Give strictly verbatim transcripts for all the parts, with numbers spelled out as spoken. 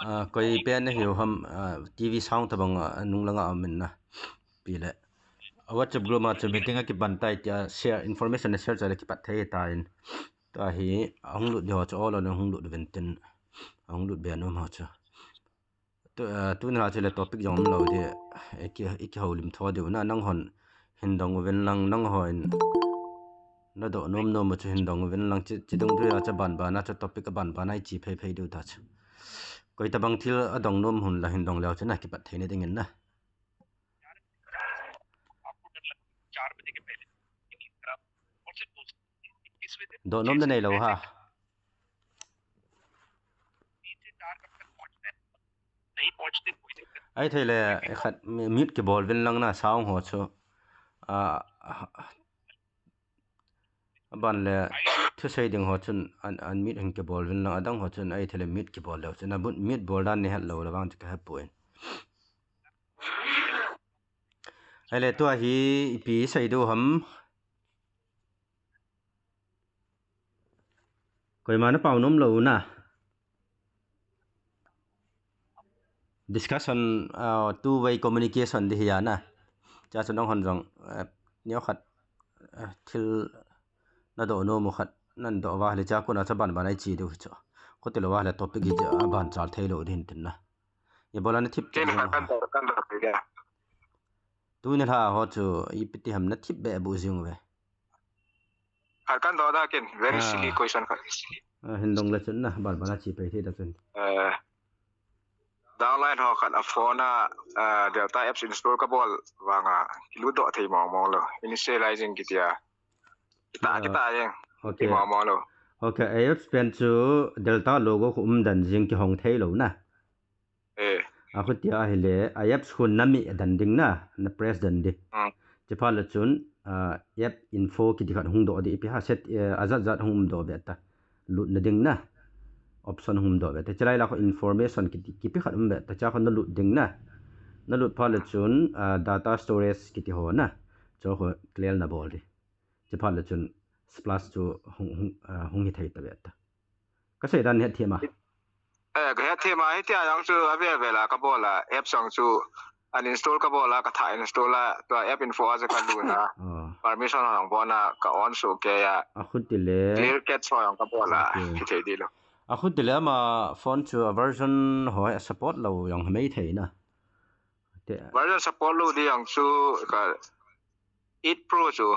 आ, कोई पेन नहीं हो हम, आ, टीवी साउंड तबंग, आ, नुंग लंगा अमिन ना पीले। WhatsApp group मा चु meeting a किबन ताई tia share, information share चाले किपत थे ताइन। ताही अहुंग लुट दियो चो ओलो ने अहुंग लुट वेंटिन। अहुंग लुट बेनु मा चु। Tu, आ, तू ना चले topic जोंग लो दे। एकी, एकी हौलिम थो दे ना नंग होन हिंदोंग वेन लंग नंग होन। नदो नोम नोम चु हिंदोंग वेन लंग चि, चिदोंग दु या चा बन बन ना चा topic बन बन ना ची फे फे दु ता चु। कोई तबंग थिल अदोंग नोम हुन ला हिंदोंग लेव चु ना किपत थे ने दिंगन ना। चार बजे के पहले। दो नोम नहीं लो हा। Ai thei le, khat mute kibol vin lang na sound ho chu. A, aban le, thusei ding ho chun, an, unmute hin kibol vin lang, adang ho chun, ai thei le mute kibol leu chun, a mute bol dan ni het lo le vang chu ka hepoi. Ai le tua hi, ipi sei du ham. Koima na pau nom lo na. Discussion, uh, two way communication di hi ya na. Cha chu nang hon jong, uh, neo khat, uh, thil na do nom khat, nan do va le cha ko na cha ban ban ai chi du chu. Ko ti lo va le topic hi cha ban chal thei lo din tin na. Ye bola na thip. Ken khat kan do, kan do ya. Tu ni la ho chu ipi ti ham na thip be bu jing ve. Khat kan do da ken, very silly question khat. Ah, hin dong le chun na, ban ban a chi pai thei da chun. Eh, downline ho khat a phone a, eh, Delta apps install ka bol vang a, kilut do thei mong mong lo. Initializing kitia. Kita, kita jeng. Okay. Thei mong mong lo. Okay, apps pen chu Delta logo khu um dan jing kihong thei lo na. Eh. A khutia ahile, a apps khu na mi dan ding na, na press dan di. Hmm. Chiphat le chun, ah, app info kiti khat hung do di ipi ha set, eh, a jat jat hung um do ve ta. Lut na ding na. Option hung um do ve ta. Chilai la khu information kiti, kipi khat um ve ta. Cha khu na lut ding na. Na lut phat le chun, ah, data storage kiti ho na. Cho khu clear na bol di. Chiphat le chun splash chu hung, hung, ah, hung hi thei ta ve ta. Ka sei dan het thim a. Eh, ka het thim a, hitia jong chu avel vel a ka bol a, app jong chu uninstall ka bol a, ka tha install a, tua app info a chu ka lut a. Ah. Permission jong bon a, ka on suh kei a. A khuti le. Clear cache jong ka bol a, okay. Ki thei di lo. A khuti le ama phone chu a version ho a support lo jong ha mai thei na. Te. Version support lo di jong chu ka Eight Pro chu.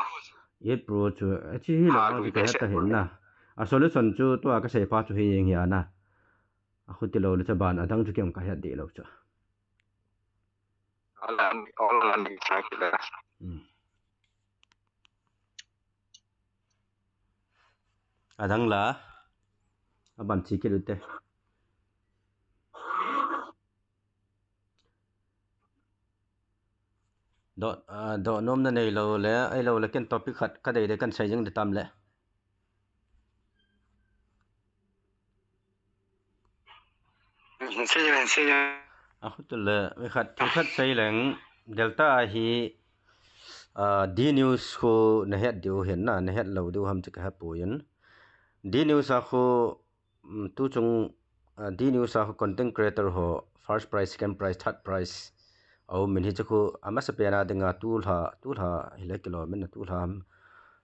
Eight Pro chu. A chi hi lo ha, a lu ka het ta hin na. A solution chu tua ka sei pa chu hi jeng hi a na. A khuti lo le cha ban adang chu kem ka het di lo chu. All on, all on track le. Hmm. Adang la. Aban chi ki lu te. Do, ah, do nom na nei lo le, ai lo le ken topic khat ka dei dei kan sei jing di tam le. Sei le, sei le. A khuti le, mi khat, thu khat sei leng, Delta a hi, ah, D News khu na het diu hin na, na het lo diu ham ti ka hepoi in. D News a khu, um, tu chung, ah, D News a content creator ho first prize, second prize, third prize. Aum min hi chu khu, a masa pen a dinga tu lha, tu lha, hi le kilo min na tu lha,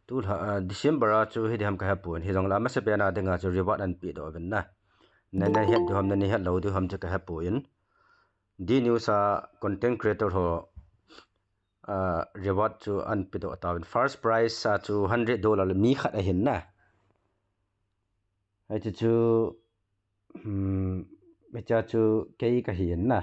tu lha, ah, December a chu hi di ham ka hepoi in. Hi jong la a masa pen a dinga chu reward an pi do vin na. Na, na het diu ham, na ni het lo diu ham chu ka hepoi in. D News a content creator ho, ah, reward chu an pi do ta vin. First prize a chu hundred dollar le mi khat a hin na. Ai chu chu, hmm, mi cha chu kei ka hi in na.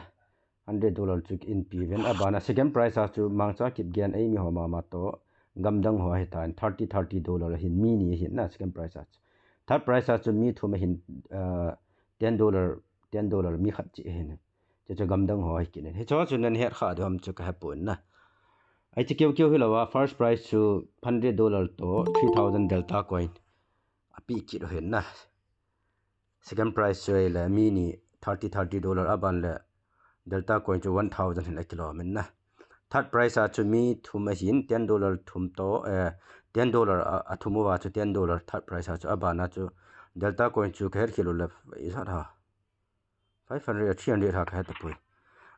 Hundred dollar chu in pi vin. Aban a second prize a chu Mangcha Kipgen ei mi ho mama to gamdang ho hi ta in thirty, thirty dollar hin mi ni hin na second prize a chu. Third prize a chu mi thum a hin, ah, ten dollar, ten dollar mi khat chi hin. Chu chu gamdang ho hi kinin. Hi chu chu nan het kha diu ham chu ka hepoi in na. Ai chu keu keu hi lo a first prize chu hundred dollar to three thousand Delta coin. A pi kit u hin na. Second prize chu ei le mi ni thirty, thirty dollar aban le Delta coin chu one thousand hin a kilo min na. Third prize a chu mi thum a hin ten dollar thum to, eh, ten dollar a, a thum uva chu ten dollar third price a chu, abana chu Delta coin chu kahet khel uleh ijat ham, five hundred, three hundred ham kahet tapoi.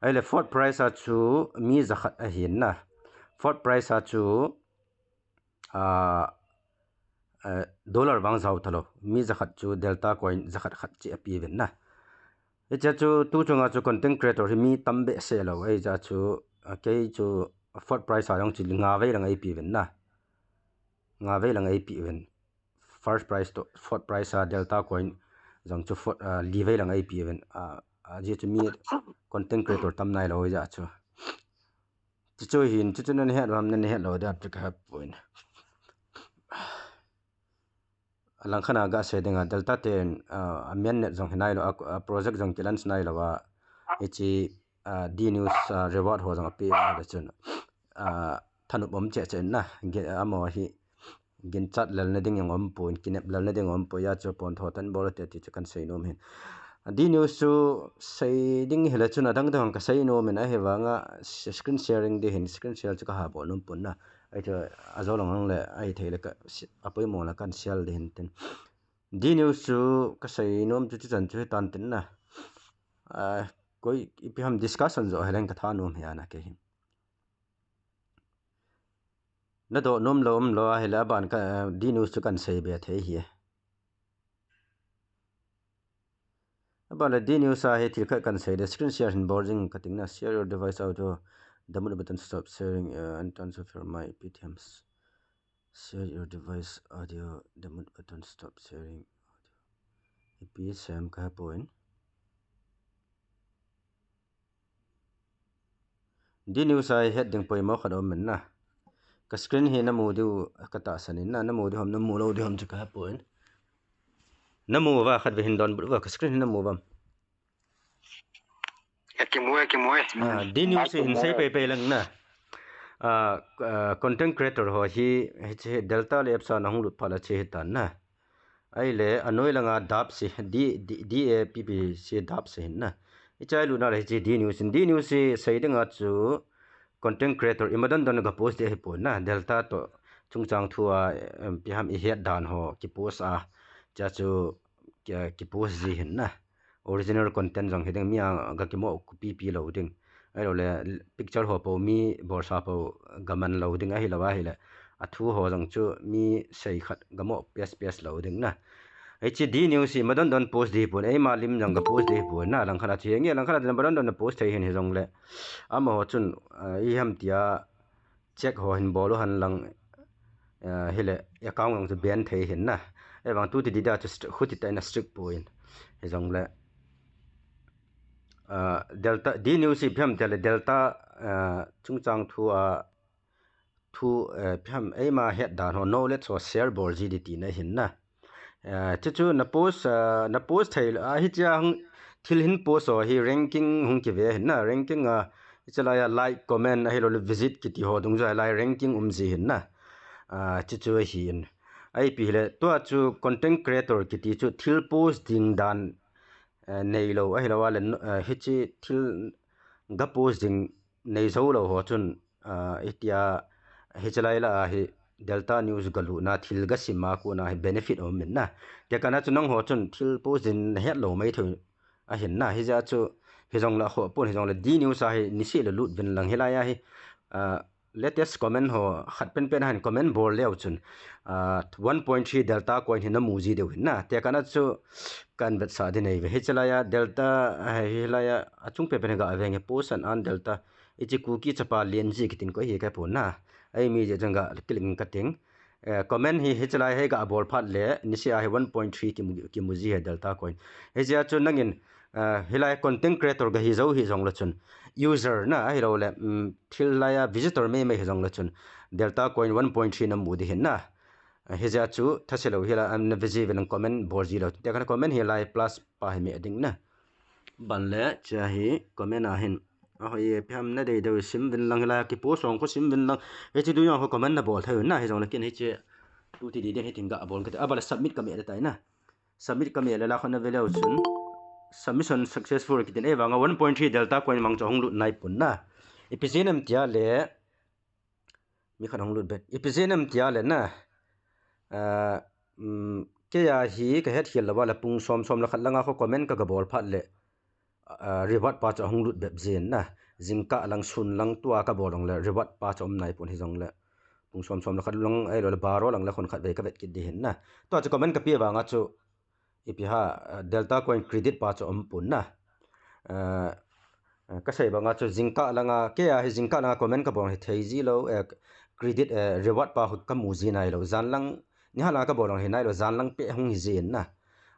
Ahile fourth price a chu mi jakhat ahin na. Fourth price a chu, ah, eh, dollar vang jao talou, mi jakhat chu Delta coin jakhat khat cheh apeuvin na. Hichea chu tu chunga chu content creator hi mi tam behseh lou, ahijeh chu, ah, kei chu fourth price a jong chu nga vei lang eipeuvin na. Nga vei lang eipeuvin. First prize toh fourth prize a Delta coin jong chu fourth, ah, li vei lang eipeuvin. Ah, ajeh chu mi content creator tam nailou jeh chu. Chuchu hin, chuchu nahet uvam, nahet lou dia chu kahepoi. Alangkhat a gasei dinga, Delta ten, ah, a mainnet jong hi nailou, a, a project jong kilaunch nailou a, hiche, ah, D News, ah, reward ho jong ape a, le chun, ah, thanop um cheh cheh na, ge-, amaho hi ginchat lelna ding jong umpon, kinep lelna ding umpoi, ajeh chu pontho tah in bol ute ti chu kahin seinom ahin. D News chu sei ding hile chun adang dang kasei nom in, ahivanga screen sharing ding hin, screen share chu kaha bol nom pon na. Ahi chu ajou lang lang le, ahithei le ka, apoimo le kahin share ding hin tin. D News chu kasei nom chu chuchan chu hitan tin na. Ah, koi ipi ham discussion joh hileng katha nom hi ana kei hin. Nadoh nom lou umlou ahile aban ka, eh, D News chu kahin sei be thei ahi. Aban le D News a hi thil khat kahin sei le, screen share hin bol jing kating na, share your device audio, the mute button stop sharing, uh, and turn off your mic, P T Ms. Share your device audio, the mute button stop sharing audio. Ipi sem kahepoi. D News a hi het ding poimo khat aumin na. Ka screen hi namu diu katahsan in na, namu diu ham, namu lou diu ham chu kahepoi. Namu uva khatvei hin donbut uva, ka screen hi namu uvam. Akimu e, akimu e. Ah, D News hi hin sei pei pei lang na. Ah, ah, content creator ho hi, hiche Delta Labs a nahung lut phat a che hitan na. Ahile, anoi langa dap se, D, D, D A P P se dap se hin na. Hiche a ilutna le hiche D News in, D News hi sei dinga chu content creator ima don don ga post ding ahipon na. Delta toh chungchang thu a, em, ipi ham ihet dan ho kipost a, hichea chu ki, kipost ji hin na. Original content jong hiding, mi a ga kimo copy pi lou ding. Ahilou le picture ho pou mi bolsa pou ga man lou ding, ahilou ahile athu ho jong chu mi sei khat ga mo paste paste lou ding na. Hiche D News hi ima don don post ding ahipon, eima lim jong ga post ding ahipon na, langkhat a chu hinge, langkhat a chu ima don don post thei hin, hijongle amaho chun, ah, ipi ham tia check ho hin bol u hen lang, eh, hile account jong chu ban thei hin na. Ahivang tu ti dida chu strict, khuti tah in a strict poi. Hijongle, ah, Delta, D News hi ipi ham tile Delta, ah, chungchang thu a, thu, eh, ipi ham eima het dan ho, knowledge ho share bol ji ding tina hin na. Eh, chuchu na post, eh, na post thei, ah, hichea hung thil hin post ho hi ranking hung kive hin na, ranking a, hiche laiya like, comment, ahilou le visit kiti ho dungjuia lai ranking um ji hin na. Ah, chuchu ahin. Ipi hile, tua chu content creator kiti chu thil post ding dan, eh, neilou, ahilou le, eh, hiche thil ga post ding nei jou lou ho chun, ah, itia hiche lai la a hi Delta News ga lutna, thil ga sim a kona hi benefit aumin na. Tekahna chu nangho chun thil post ding na het lou mai thei ahin na. Hijeh a chu hijongle akhoh pon, hijongle D News a hi niseh le lut uvin lang, hilai a hi, ah, latest comment ho khat penpen a hin comment bol leu chun, ah, one point three Delta coin hi namu ji diu hin na. Tekahna chu kahin vetsah ding nei ve. Hiche laiya Delta, ah, hilaiya achung penpen hi ga venge, post an an Delta. Hiche Kuki chapa Lenji kitin koi hi kahepon na. Eimi jeh chun ga click in kating. Eh, comment hi, hiche lai hi ga bol phat le, niseh a hi one point three kimu, kimu ji ahi Delta coin. Hijeh a chu nangin, eh, hilai content creator ga hi jou hijongle chun, user na, ahilou le, um, thil laiya visitor meimei hijongle chun, Delta coin one point three namu ding hin na. Eh, hijeh a chu thase lou hilai, um, na visit uvin comment bol ji lou. Tekahna comment hilai plus pa hi meh ding na. Ban le, hichea hi comment a hin, ahoi e, ipi ham nadei diu sim uvin lang, hilai a kipost ho khu sim uvin lang. Hiche dungjuia khu comment na bol thei u na, hijongle ken hiche tu ti dida hitin ga bol kate. Aban le submit ka meh ding tai na. Submit ka meh le la khat na ve leu chun, submission successful kitin, ahivanga one point three Delta coin mang chu ahung lut naipon na. Ipi jeh ham tia le, mi khat hung lut be. Ipi jeh ham tia le na, Kei a hi kahet khel lou a le pung som som le khat langa kho comment ka gabol phat le reward pa chu ahung lut bep jin na. Jingkah lang sun lang tua kabol jong le reward pa chu um nai pon hijongle pung som som le khat lang ahilou le baro lang le khon khat vei kavet kit ding hin na. Tua chu comment kapi vanga chu ipi ham, Delta Coin credit pa chu um pon na. Kasei banga chu jingkah langa, kei a hi jingkah langa comment kabol hi thei ji lou, credit, reward pa khu kamu ji nai lou. Jan lang, nihat langa kabol hi nai lou, jan lang peh hung hi jin na.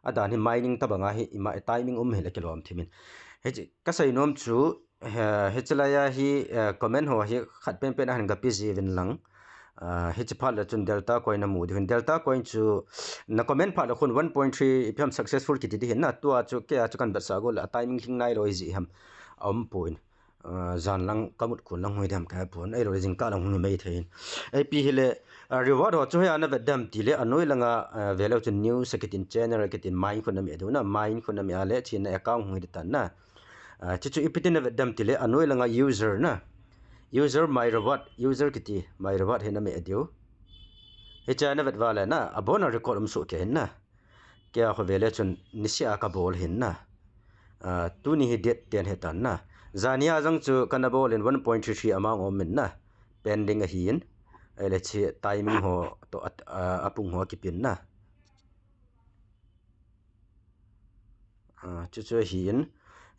Adan hi mining tobang a hi ima timing um hile kilom thim in. Hiche kasei nom chu, hiche lai a hi comment ho hi khat penpen ahin gapi jiuvin lang. Hiche phat le chun Delta Coin namu diu hin. Delta Coin chu na comment phat le khun one point three ipi ham successful kiti ding hin na. Tua chu kei a chu kan vetsah got le a timing lhing nai lou iji ham aum pon. Jan lang kamut khun lang hung hi dem kahe pon, ahilou le jingkah lang hung hi mai thei hin. Ipi hile reward ho chu hoiya navet dem tile anoi langa veleu chun news akitin, channel akitin, mine khu name diu na, mine khu name a le chun na account hung hi tan na. Chuchu ipi tin navet dem tile anoi langa user na, user my reward, user kiti my reward hi name diu. Hichea navet uva le na abona record um soh kei hin na. Kei a kho vele chun niseh a kabol hin na. Tuni hi date ten hitan na. Jania jong chu kana bol in one point three three amount um in na. Pending ahin. Ahile hiche timing ho toh apung ho akipin na. Chuchu ahin.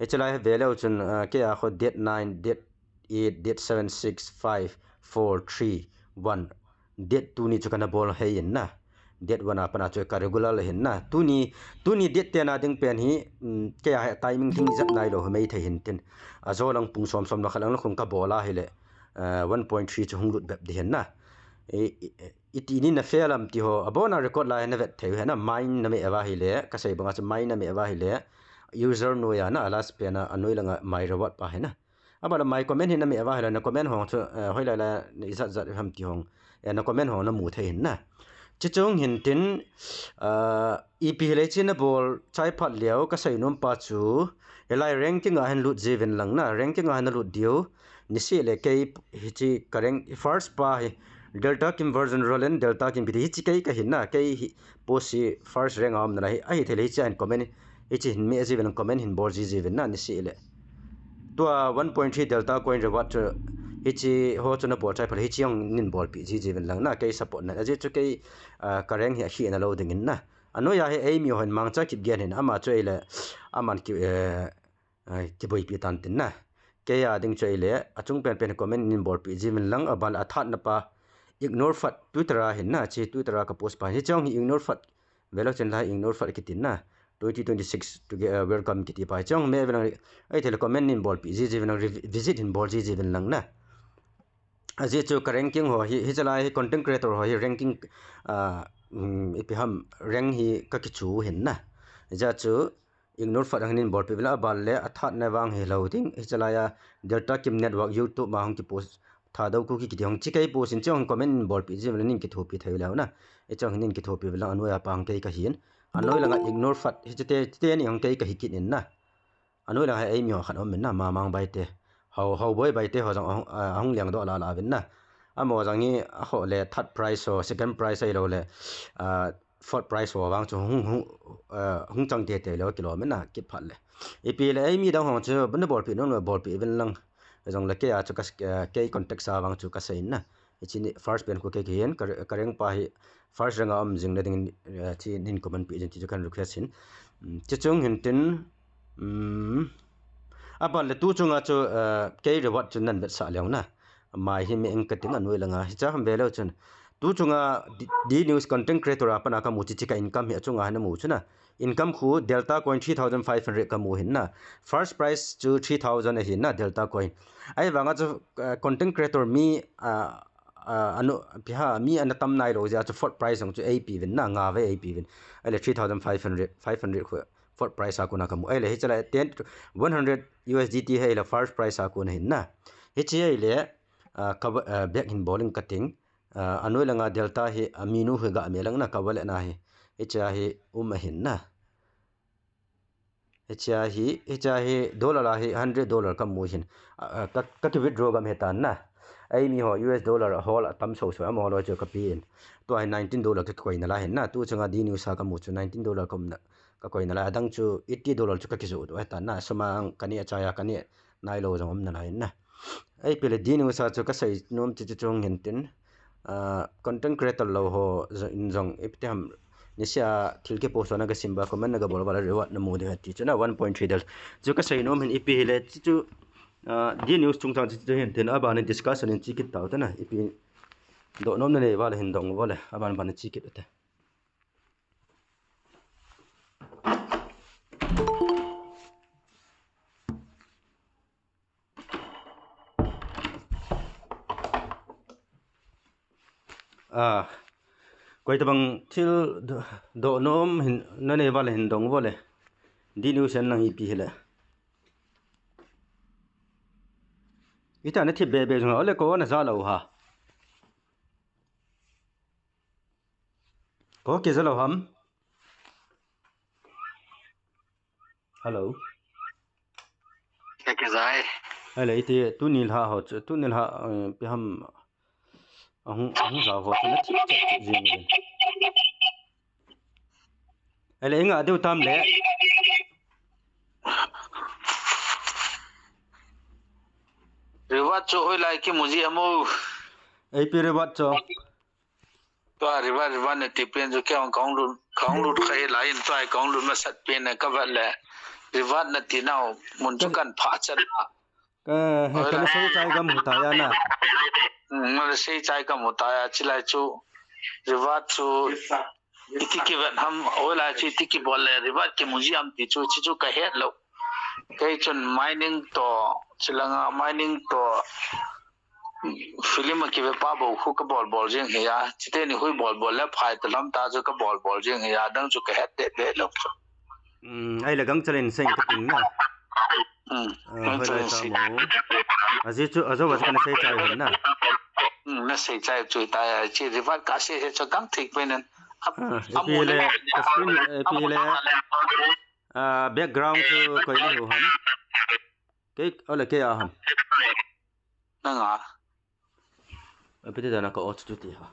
Hiche lai veleu chun kei a kho date nine, date eight, date seven, six, five, four, three, one. Date tuni chu kana bol hei in na. Date one a pat a chu ka regular ahin na. Tuni, tuni date ten a ding pen hi kei a hi timing lhing jep nai lou hi mai thei hin tin. Ajo lang pung som som le khat lang le khun kabol a hile one point three chu hung lut bep ding hin na. Iti ni na fail am ti ho abona record lai navet thei u hi na. Mine name uva hile, kasei banga chu mine name uva hile user noiya na, a last pen a anoi langa my reward pa hi na. Aban le my comment hi name uva hile na comment ho chu hoilai lai na ijat jat ham ti ho na comment ho namu thei hin na. Chuchung hin tin ipi hile hiche nabol chai phat leu kasei nom pa chu hilai ranking a hin lut jiuvin lang na, ranking a hin nalut diu. Niseh le kei hiche ka rank first pa hi Delta Kim version Roland Delta Kim kiti hiche kei kahin na, kei hi post hi first rank a um nalai hi, ahithei le hiche a hin comment, hiche hin meh jiuvin lang comment hin bol ji jiuvin na niseh le. Tua one point three Delta Coin reward chu hiche ho chu nabol chai phat le hiche jong nin bolpeh ji jiuvin lang na, kei support na. Ajeh chu kei ka rank hi akhehna lou dingin na. Anoiya hi eimi hon mangcha kit gen hin ama chu ahile aman ki kiboipi tan tin na. Kei a ding chu ahile achung penpen comment nin bolpeh jiuvin lang, aban le athatna pa Ignore Fat Twitter a hin na, hiche Twitter a ka post pa hiche jong hi Ignore Fat, veleu chun lai Ignore Fat kitin na, twenty twenty-six to welcome kiti pa hiche jong meh uvin lang, ahithei le comment nin bolpeh ji jiuvin lang, visit hin bol ji jiuvin lang na. Ajeh chu ka ranking ho hi, hiche lai hi content creator ho hi ranking ipi ham rank hi kakichu hin na. Hijeh chu Ignore Fat a hin nin bolpeh uvin lang, aban le athatna vang hilou ding, hiche lai a Delta Kim Network YouTube ma hung kipost, Thadou Kuki kiti hung hiche kei post in hiche jong hin comment nin bolpeh jiuvin lang nin kithopi thei uleu na. Hiche jong hin nin kithopi uvin lang, anoiya pa hung kei kahin. Anoi langa Ignore Fat hiche teni hung kei kahi kit in na. Anoi langa hi eimi ho khat um in na, Mamang Baite, Hao, Haoboi Baite ho jong ahung lengdoh lala uvin na. Amaho jong hi akhoh le third prize ho, second prize ahilou le fourth prize ho vang chu hung chang teitei lou kilom in na kiphat le. Ipi le eimi dang ho chu nabolpeh nom le bolpeh uvin lang. Hijongle kei a chu kei contact sa vang chu kasei in na. Hiche ni first pen khu kei kahin, ka rank pa hi first rank a um jing na dingin hiche nin comment peh jin ti chu kan request hin. Chuchung hin tin aban le tu chunga chu kei reward chu nan vetsah leu na. Mai hi meh ing kating anoi langa hiche ham veleu chun. Tu chunga D News content creator a pat a kamu hiche ka income hi achunga hin namu chu na. Income khu Delta Coin three thousand five hundred kamu hin na. First prize chu three thousand ahin na Delta Coin. Ahivanga chu content creator mi ipi ham mi ana tam nailou jeh a chu fourth prize jong chu eipeuvin na, ngavei eipeuvin. Ahile three thousand five hundred, five hundred khu fourth prize a kona kamu. Ahile hiche lai ten, one hundred U S D T hi ahile first prize a kona hin na. Hiche ahile ka bag hin bol ing kating. Anoi langa Delta hi aminu hi gameh lang na, ka wallet na hi. Hichea hi um ahin na. Hichea hi, hichea hi dollar a hi hundred dollar kamu hin. Ka, kaki withdraw gam hitan na. Eimi ho U S dollar a hol a tam so so amaho loi chu ka pi in. Tua hi nineteen dollar ka koi nalai hin na. Tu chunga D News a ka mu chu nineteen dollar ka um na, ka koi nalai. Adang chu eighty dollar chu ka kijoh doh e ta na. Suma ang ka neh a chai a ka neh nai lou jong um nalai hin na. Ipi le D News a chu ka sei nom chu chu chung hin tin. Ah, content creator lou ho jong, jong ipi ti ham, nisea thil kipost na ka sim uva, comment na ka bol uva le reward na mu ding ahi ti chu na, one point three dollar. Chu ka sei nom hin ipi hile chu chu, ah, D News chungchang chu chu hin tin, aban in discussion in che kit tau te na, ipi doh nom na nei uva le hin dong uva le, aban ban in che kit u te. Ah, koi tabang thil do-, doh nom hin, na nei uva le hin dong uva le. D News a nang ipi hile. Ita na thi be be jong, ole ko na ja lou ha. Ko ke ja lou ham. Hello. Ke ke jai. Hello, iti tuni lha ho chu, tuni lha, eh, ipi ham, ahung, ahung ja ho chu na thi, thi, thi jing in. Hello, inga deu tam le. Reward chu hoilai kimu ji ham o. Ipi reward chu. Tua reward, reward na ti pen chu kei hung kong lut, kong lut kha hilai in tua kong lut masat pen na ka vat le. Reward na ti nau mun chu kan pha chan na. Ka, he, ka na sei chai gam hu ta ya na. Hmm, na sei chai gam hu ta ya, chilai chu. Reward chu iti kivet ham, hoilai chu iti kibol le reward kimu ji ham ti chu, chu chu ka het lou. Kei chun mining to, chilanga mining to, film a kive pa bou khu ka bol bol jing hi a. Chite ni hui bol bol le phai ta lam ta chu ka bol bol jing hi a. Dang chu ka het det det lou chu. Hmm, ai le gangchal in sei ka ting na. Hmm, ah, gangchal in sei. Ajeh chu, ajeh chu ka na sei chai hin na. Hmm, na sei chai chu ta ya. Chi reward ka sei he chu gang thik pe nan. Ah, ipi le, ka screen, ipi le, ah, background chu koi ni hu ham. Kei, ole kei a ham. Nanga. Ipi ti dana ka ot tu ti ha.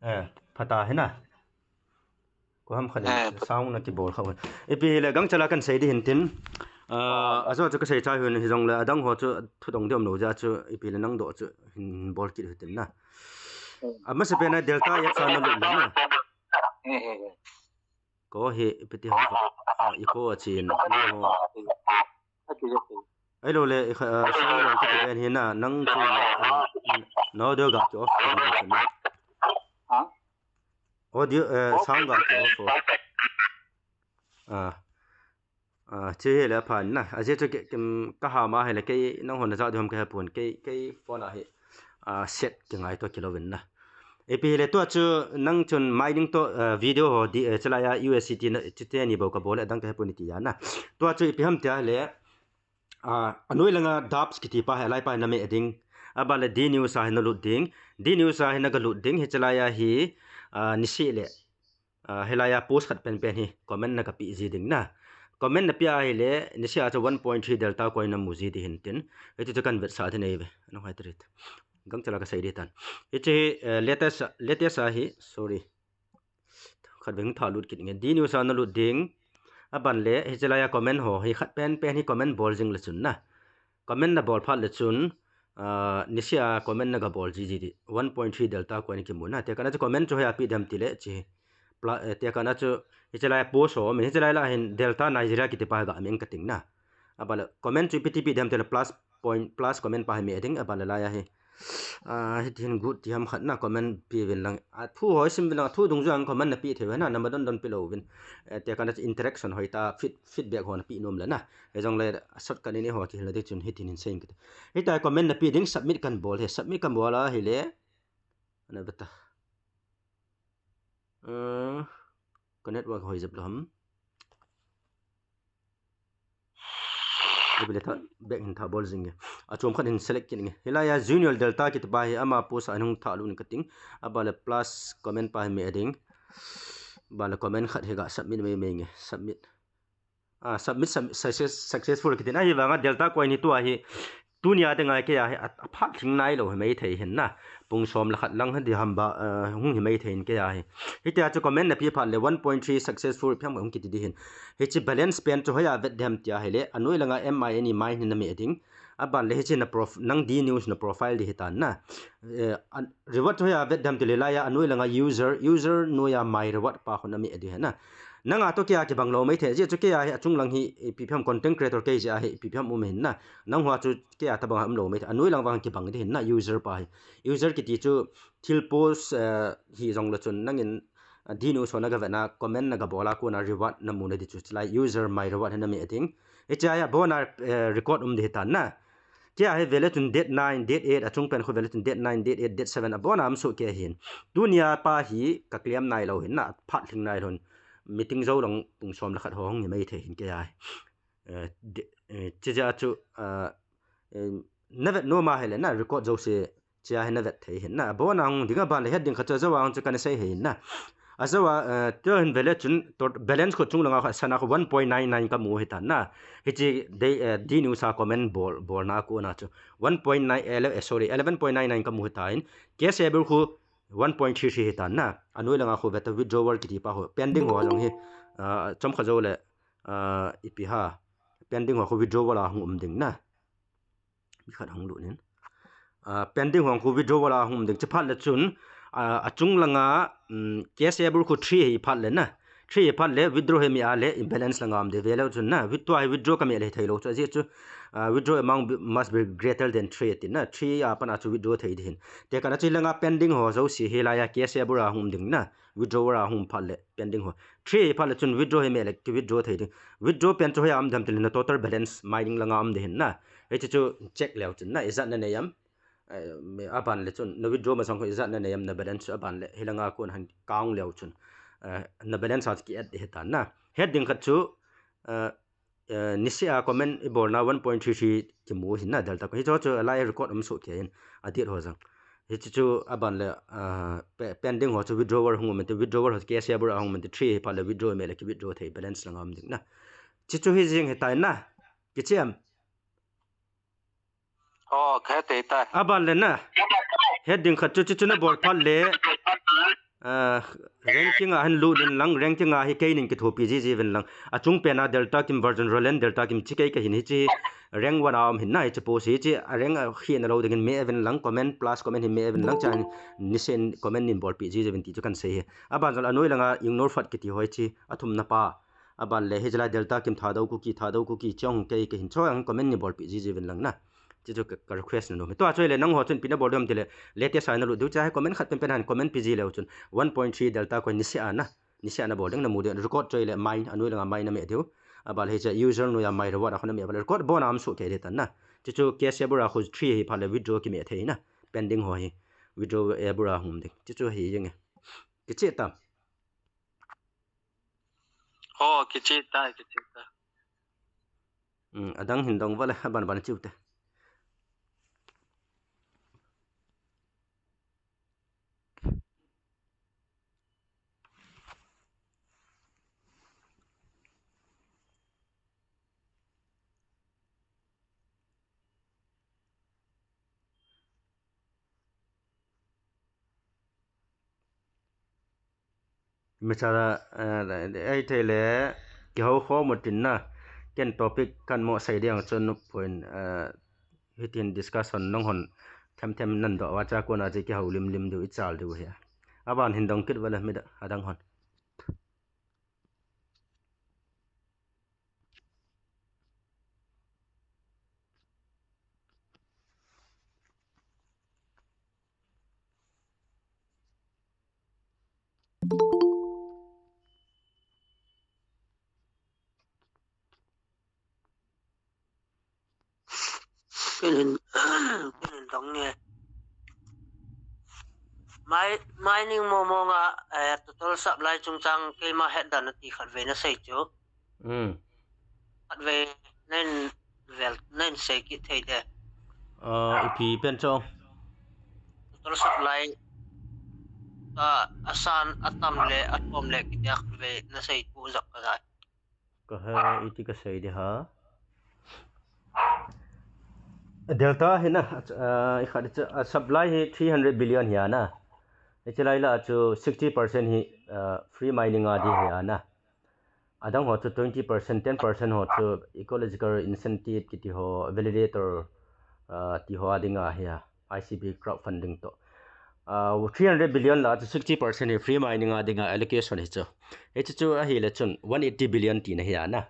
Eh, phata hi na. Ko ham khat, eh, sound na kibol kha. Ipi le gangchal a kan sei di hin tin. Ah, ajo chu ka sei chai hun hi jong le adang ho chu thudong di um lou jeh chu ipi le nang doh chu hin bol kit u tin na. Hmm. Amasa pen a Delta apps a na lut le na. Hmm, hmm, hmm. Ko hi ipi ti ham. Ah, echo a chin. Ai lo le, eh, kha, ah, sound lo kiti pen hi na, nang chu na, ah, na audio ga chu off. Ha? Audio, eh, sound ga chu off. Ah. Ah, chi hi le phan na. Ajeh chu ke, kim, ka ha ma hi le kei nang hon na ja du ham ka he pon. Kei, kei phone a hi, ah, set ki ngai to kilo vin na. Ipi hi le tua chu nang chun mining to, ah, video ho di, eh, chilai a U S D T na, chite ni bou ka bol le dang ka he pon ti ya na. Tua chu ipi ham tia le, ah, anoi langa Dubs kiti pa hi lai pa na me ding. Aban le D News a hi na lut ding. D News a hi na ga lut ding. Hi chilai a hi, ah, ni si le. Ah, hilai a post khat pen pen hi comment na ka pe ji ding na. Comment na pe a hi le, ni si a chu one point three Delta coin na mu ji di hin tin. Hichu chu kan vetsah di nei ve. Nang hai trit. Gangchal a ka sei di tan. Hichu hi, eh, latest, latest a hi, sorry. Khat veng tha lut kit nge. D News a na lut ding. Aban le, hi chilai a comment ho, hi khat pen pen hi comment bol jing le chun na. Comment na bol phat le chun, ah, ni si a comment na ga bol ji ji di. One point three Delta coin ki mu na. Te kana chu comment chu hoi a pe dem ti le chi. Pla-, eh, te kana chu hi chilai post ho, min hi chilai la hin Delta Nigeria kiti pa ga min ka ting na. Aban le comment chu ipi ti pe dem ti le plus point, plus comment pa hi me ding, aban le lai a hi. Ah, hi tin good ti ham khat na comment pe vin lang. Ah, thu hoi sim vin lang, thu dungjuia comment na pe thei ve na, number don don pe lou vin. Eh, te kana chu interaction hoi ta, feed-, feedback ho na pe nom le na. Hi jong le shortcut ni ho ki hil le di chun hi tin hin sei kit. Hi ta comment na pe ding submit kan bol hi, submit kan bol a hi le. Ana beta. Eh, ka network hoi jep lo ham. Ipi le tha, back hin tha bol jing nge. A chom khat hin select kit nge. Hilai a Junior Delta kiti pa hi ama post a hin hung tha lut ni ka ting. Aban le plus comment pa hi me ding. Aban le comment khat hi ga submit me me nge. Submit. Ah, submit, sub-, success, successful kiti na hi vang a Delta coin hi tua hi. Tunia dinga kei a hi a, aphat lhing nailou hi maithei hin na. Pung som le khat lang hi di ham ba, eh, hung hi maithei hin kei a hi. Hitia chu comment napi phat le one point three successful ipi ham hung kiti di hin. Hiche balance pen chu hoiya vet dem tia hile, anoi langa M I N E mine hi nameh ding. Aban le hiche na prof-, nang D News na profile di hitan na. Eh, an, reward chu hoiya vet dem ti le laiya anoi langa user, user noiya my reward pa khu nameh di hin na. Nanga toh kei a kibang lou maithei, jeh chu kei a hi achung lang hi, eh, ipi ham content creator kei jeh a hi, ipi ham um hin na. Nangho chu kei a tabang a um lou maithei, anoi lang vang kibang di hin na user pa hi. User kiti chu thil post, eh, hi jong le chun nangin, eh, D News ho na ga vet na, comment na ga bol a kona reward namu na di chu, chulai user my reward hi nameh ding. Hiche a hi abon a, eh, record um di hitan na. Kei a hi vele chun date nine, date eight, achung pen khu vele chun date nine, date eight, date seven, abon a um soh kei hin. Tunia pa hi ka claim nailou hin na, aphat lhing nailou hin. Meeting jou lang pung som le khat ho hung hi maithei hin kei a hi. Eh, de-, eh, hiche jeh a chu, ah, eh, na vet nom a hile na, record jouse hiche a hi na vet thei hin na. Abon a hung ding aban le het ding khat chu ajou a hung chu kana sei hin na. Ajou a, eh, tua hin vele chun, to-, balance khu chung langa khu, sana khu one point nine nine kamu hitan na. Hiche dei, eh, D News a comment bol, bolna a kona chu. One point nine, ele-, eh, sorry, eleven point nine nine kamu hitan. K S A Bur khu one point three three hitan na. Anoi langa khu veta withdrawal kiti pa khu. Pending ho jong hi, ah, chomkhat jou le, ah, ipi ham. Pending ho khu withdrawal a hung um ding na. Mi khat hung lut in. Ah, pending ho khu withdrawal a hung um ding. Hiche phat le chun, ah, achung langa, um, K S A Bur khu three hi phat le na. Three hi phat le withdraw hi meh a le balance langa um di vele chun na. With-, tua hi withdraw kameh le theilou chu. Ajeh chu, ah, withdraw amount be-, must be greater than three ti na. Three a pat a chu withdraw thei di hin. Tekah na chu hilanga pending ho jouse hilaiya K S A Bur a hung um ding na. Withdrawal a hung phat le pending ho. Three hi phat le chun withdraw hi meh le ki withdraw thei ding. Withdraw pen chu hoiya um dem ti le na total balance mining langa um di hin na. Hiche chu check leu chun na, ijat nanei am. Eh, me-, aban le chun, na withdraw masang khu ijat nanei am, na balance chu aban le, hilanga kon hin count leu chun. Eh, na balance a chu ki add di hitan na. Het ding khat chu, eh, eh, niseh a comment ibolna one point three three kimu hin na delta. Hiche chu alai record um soh kei in, adate ho jong. Hiche chu aban le, ah, pe-, pending ho chu withdrawal hung um in ti, withdrawal ho chu K S A Bur a hung um in ti, three hi phat le withdraw meh le ki withdraw thei balance langa um ding na. Hiche chu hijeng hitan na. Kichai am. Oh, ka het tai. Aban le na. Het ding khat chu, chu, chu na bol phat le. Ah, ranking a hin lut in lang, ranking a hi keinin kithopi jiji uvin lang. Achung pen a Delta Kim version Roland Delta Kim hiche kei kahin hiche rank one a um hin na hiche post hiche a rank a hi na lou dingin meh uvin lang comment plus comment hi meh uvin lang chan niseh in comment nin bolpi jiji uvin ti chu kan sei hi. Aban jong anoi langa ignore fat kiti ho hiche athumna pa. Aban le, hiche lai Delta Kim Thadou Kuki, Thadou Kuki, chong kei, kei hin chong comment ni bolpi jiji uvin lang na. Hiche chu ka, ka request na nom e. Tua chu ahile nangho chun ipi na bol diu ham ti le, latest a na lut diu chu ahi comment khat penpen hin comment pi ji leu chun. One point three Delta coin niseh a na. Niseh a na bol ding na mu ding. Record chu ahile mine, anoi langa mine na meh diu. Aban le hiche user noiya my reward a khu na meh a bal. Record abon a um soh kei di tan na. Hiche chu K S A Bur a khu three hi phat le withdraw kimeh thei na. Pending ho hi. Withdraw a Bur a hung um ding. Hiche chu hi jeng e. Kichai tam. Oh, kichai tai, kichai tai. Hmm, adang hin dong val e, aban ban chiu te. Michara, eh, ei thei le, kihou khom u tin na, ken topic kan mo sei ding chun point, eh, hitin discussion nong hon them them nan doh uva chu kona chu kihou lim lim diu i chal diu hi. Aban hin dong kit val e mi da, adang hon. Ken hin, ken hin dong nge. Mai, mining mo mo nga, eh, total supply chungchang keima hetdan nati khatvei na sei chu. Hmm. Khatvei nen vel, nen sei kit thei de. Ah, ipi pen chu. Total supply. A, asan, atam le, atom le, kitia khatvei na sei chu jap ka jai. Ka he, iti ka sei di ha. Delta hi na, ah, i khat chu, ah, supply hi three hundred billion hi a na. Hiche lai la chu sixty percent hi, ah, free mining a di hi a na. Adang ho chu twenty percent, ten percent ho chu ecological incentive kiti ho, validator, ah, ti ho a ding a hi a, I C P crowdfunding to. Ah, three hundred billion la chu sixty percent hi free mining a ding a allocation hi chu. Hiche chu ahile chun one eighty billion tina hi a na.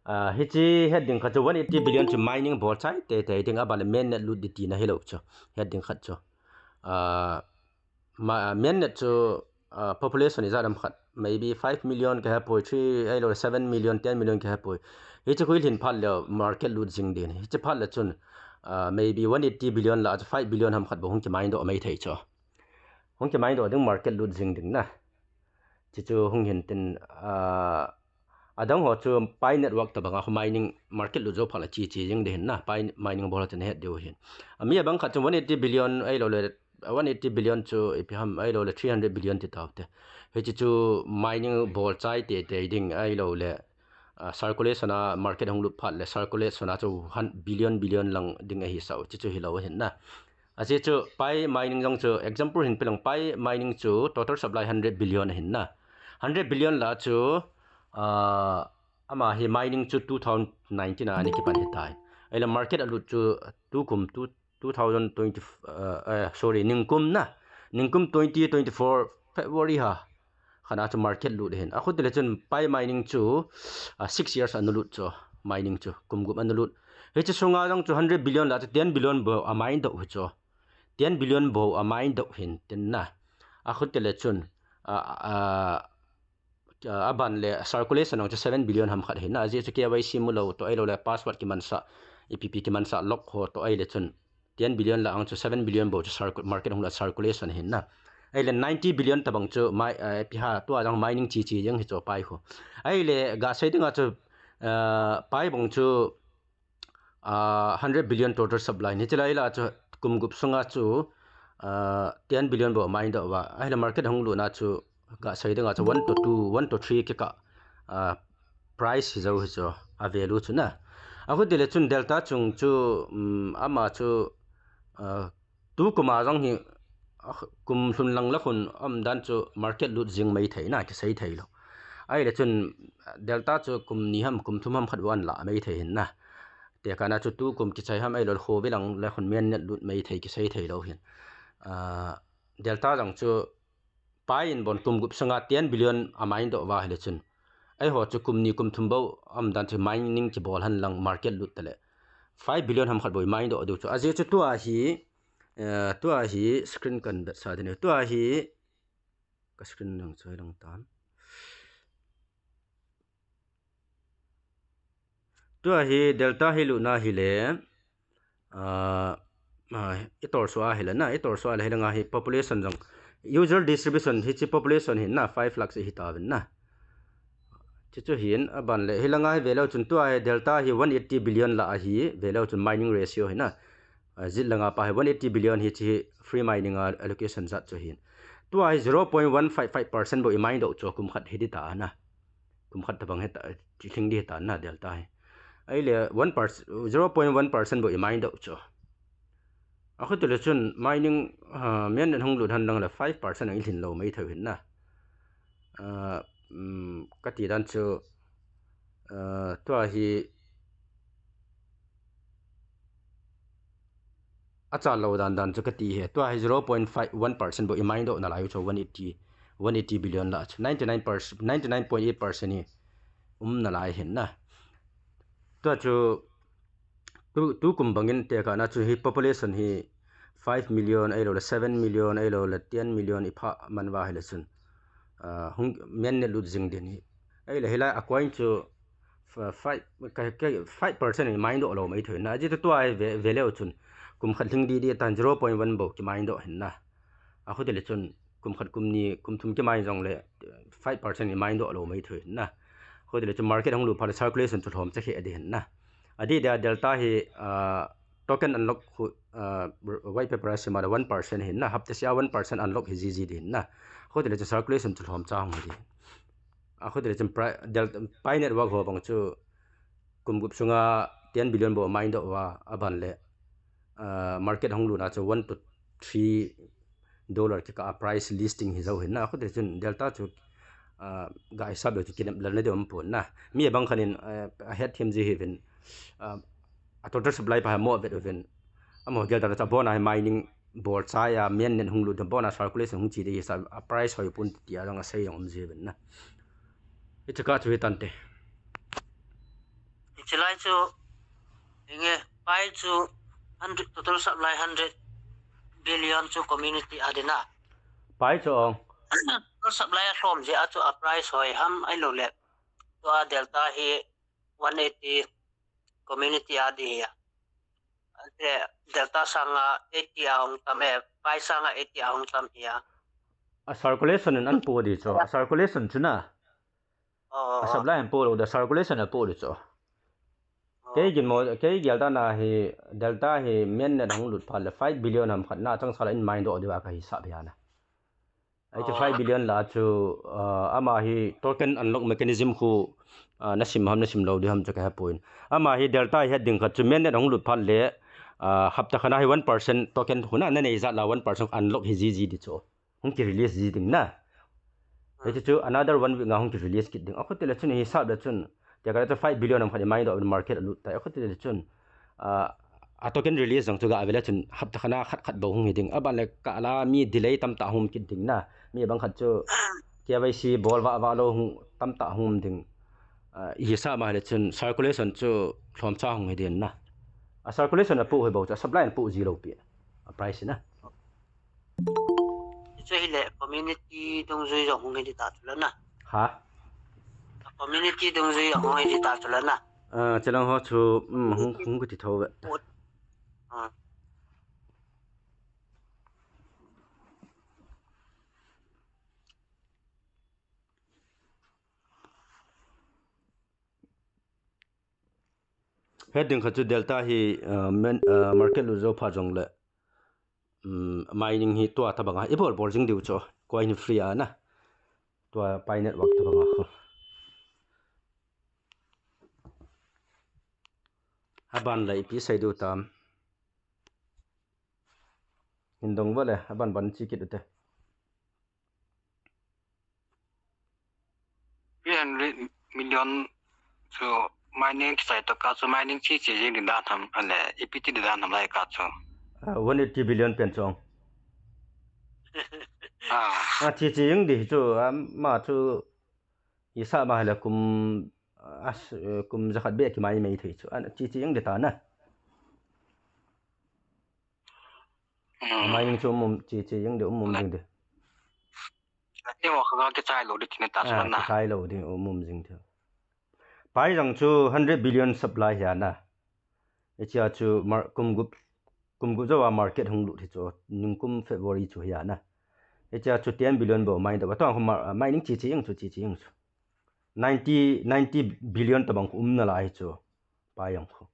Ah, hiche het ding kha chu one eighty billion chu mining bol chai teitei ding, aban le mainnet lut di tina hilou chu. Het ding khat chu. Ah, ma-, mainnet chu, ah, population ijat ham khat, maybe five million kahe poi, three, ahilou le seven million, ten million kahe poi. Hiche khu i lhin phat le market lut jing din. Hiche phat le chun, ah, maybe one eighty billion la chu five billion ham khat bou hung ki mine doh mai thei chu. Hung ki mine doh ding, market lut jing ding na. Hiche chu hung hin tin, ah, adang ho chu Pi Network tabang a khu mining market lut jou phat le chi chi jing di hin na. Pi mining bol a chun het diu hin. Ami abang khat chu one eighty billion ahilou le, one eighty billion chu ipi ham ahilou le three hundred billion ti tau te. Hiche chu mining bol chai teitei ding ahilou le, ah, circulation a market hung lut phat le circulation a chu hun billion billion lang ding ahi sau. Hiche chu hilou hin na. Ajeh chu Pi mining jong chu example hin pe lang, Pi mining chu total supply hundred billion ahin na. Hundred billion la chu, ah, ama hi mining chu two thousand nineteen a ani kipan hitai. Ahile market a lut chu tukum, two, two thousand twenty, ah, eh, sorry, ningkum na. Ningkum twenty twenty-four February ha. Khat a chu market lut hin. Akhut le chun Pi mining chu, ah, six years ana lut chu, mining chu kum gup ana lut. Hiche sunga jong chu hundred billion la chu ten billion bou a mine doh hi chu. Ten billion bou a mine doh hin tin na. Akhut le chun, ah, ah, ah, aban le circulation jong chu seven billion ham khat hin na. Ajeh chu K Y C mu lou to ahilou le password kimansah, ipi pi kimansah lock ho to ahile chun ten billion la ang chu seven billion bou chu circu-, market hung la circulation hin na. Ahile ninety billion tabang chu mai, eh, ipi ha tua jong mining chi chi jeng hi chu Pi khu. Ahile ga sei ding a chu, eh, Pi bang chu, ah, hundred billion total supply ni. Hiche lai la chu kum gup sunga chu, ah, ten billion bou mine doh uva. Ahile market hung lut na chu ga sei ding a chu one to two, one to three kikah, ah, price hi jou hi chu, a value chu na. Akhut le chun Delta chung chu, um, ama chu, ah, tukum a jong hi, ah, kum lhun lang le khun um dan chu market lut jing mai thei na, kisei thei lou. Ahile chun Delta chu kum ni ham, kum thum ham khat bou ana la mai thei hin na. Tekah na chu tukum kichai ham ahilou le kho ve lang le khun mainnet lut mai thei, kisei thei lou hin. Ah, Delta jong chu Pi in bon kum gup sunga ten billion a mine doh uva ahile chun, eiho chu kum ni kum thum bou um dan chu mining kibol hen lang market lut tale five billion ham khat bou i mine doh diu chu. Ajeh chu tua hi, eh, tua hi screen kan vetsah ding. Tua hi ka screen lang choi lang tan. Tua hi Delta hi lutna hile, ah, ah, i tolso a hile na, i tolso a le hi langa hi population jong, usual distribution hiche population hin na, five lakhs hi tauvin na. Hiche chu hin, aban le hi langa hi veleu chun tua hi Delta hi one eighty billion la ahi, veleu chun mining ratio hi na. Ah, jit langa pa hi one eighty billion hiche hi free mining a allocation jat chu hin. Tua hi zero point one five five percent bou i mine doh chu kum khat hi di ta na. Kum khat tabang hi ta, chi thing di hi ta na Delta hi. Ahile one percent, zero point one percent bou i mine doh chu. Akhut le chun mining, ah, mainnet hung lut hen lang le five percent ang i lhin lou mai thei hin na. Ah, um, kati dan chu, ah, tua hi achal lou dan dan chu kati hi. Tua hi zero point five one percent bou i mine doh nalai u chu one eighty, one eighty billion la chu. Ninety-nine percent, ninety-nine point eight percent hi um nalai hin na. Tua chu tu, tukum bangin tekah na chu hi population hi five million ahilou le seven million ahilou le ten million i pha man uva hile chun, ah, hung mainnet lut jing din hi. Ahile hilai a coin chu f-, five, ka, ka, five percent i mine doh lou mai thei na. Ajeh chu tua hi ve, veleu chun kum khat lhing di di tan zero point one bou ki mine doh hin na. Akhut le chun kum khat, kum ni, kum thum ki mine jong le five percent i mine doh lou mai thei na. Akhut le chun market hung lut phat le circulation chu lhom cha khe di hin na. Adeh dia Delta hi, ah, token unlock khu, ah, white paper a sim a le one percent hin na, hapta sia one percent unlock hi jiji di hin na. Akhut le chu circulation chu lhom cha hung hi di. Akhut le chun pri-, Del-, Pi Network ho bang chu kum gup sunga ten billion bou mine doh uva, aban le ah, market hung lut na chu one to three dollar kikah a price listing hi jou hin na. Khuti chun Delta chu, ah, ga hisap lou chu kinep lal na deuh um pon na. Mi abang khan in, ah, ahet them ji hi vin, ah, a total supply pa hi mo vet uvin. Amaho gel dan a chu abon a hi mining bol chai a, mainnet hung lut dan, abon a circulation hung chi ding hisap a price hoi pon ti a jong asei jong um ji vin na. Hiche kah chu hi tante. Hiche lai chu, inge, pai chu hundred, total supply hundred billion chu community a ding na. Pai chu ong. Total supply a lhom jeh a chu a price hoi ham ahilou le. Tua Delta hi one eighty community a ding hi a. Ante Delta sanga eighty a hung tam e, pai sanga eighty a hung tam hi a. A circulation in an po ding chu, a circulation chu na. Oh. A supply an po lou ding, circulation a po ding chu. Oh. Kei gin mo, kei gel dan a hi, Delta hi mainnet hung lut phat le five billion ham khat na chang sala in mine doh ding uva ka hisap hi a na. Eighty-five billion la chu, ah, ama hi token unlock mechanism khu, ah, na sim ham, na sim lou ding ham chu ka he poi. Ama hi Delta hi het ding khat chu mainnet hung lut phat le, ah, hapta khat na hi one percent token khu na, na nei jat la one percent unlock hi ji ji ding chu. Hung ki release ji ding na. Hiche chu another one week nga hung ki release kit ding. Akhuti le chun hisap le chun. Tia kale chu five billion ham khat i mine doh market a lut tai. Akhuti le chun, ah, a token release jong chu ga ve le chun hapta khat na khat khat bou hung hi ding. Aban le kah la mi delay tamtah hung um kit ding na. Mi bang khat chu K Y C bol vah vah lou hung tamtah hung um ding. Ah, hisap ma le chun circulation chu lhomcha hung hi ding na. A circulation a po hi bou chu, a supply a po ji lou pi. A price na. Hichu hile community dungjui jong hung hi ding ta chu la na. Ha? Community dungjui jong hung hi ding ta chu la na. Ah, chelang ho chu, um, hung, hung kiti tho ve. Ah. Het ding khat chu Delta hi, ah, men, ah, market lut jou phat jong le, um, mining hi tua tabang a i bol bol jing diu chu, coin free a na. Tua Pi Network tabang a. Aban la ipi sei diu tam. Hin dong vo le, aban ban chi kit u te. Three hundred million chu mining kisai to kah chu mining chi chi jing ding dan ham, ale ipi ti ding dan ham lai kah chu. Ah, one eighty billion pen chu ong. Ah. Ah, chi chi jing ding chu, ah, ama chu hisap ma le kum, ah, kum jakhat beh kimai mai thei chu. Ah, chi chi jing ding ta na. Hmm. Mining chu um um, chi chi jing ding um um jing ding. Ati mo kha kichai lou ding tina ta. Ah, chu na. Kichai lou ding um um jing ding. Pi jong chu hundred billion supply hi a na. Hichea chu mar-, kum gup, kum gup jou a market hung lut hi chu, ningkum February chu hi a na. Hichea chu ten billion bou mine doh. Tua khu mar-, mining chi chi jing chu, chi chi jing chu. Ninety, ninety billion tabang khu um nalai hi chu. Pi jong khu.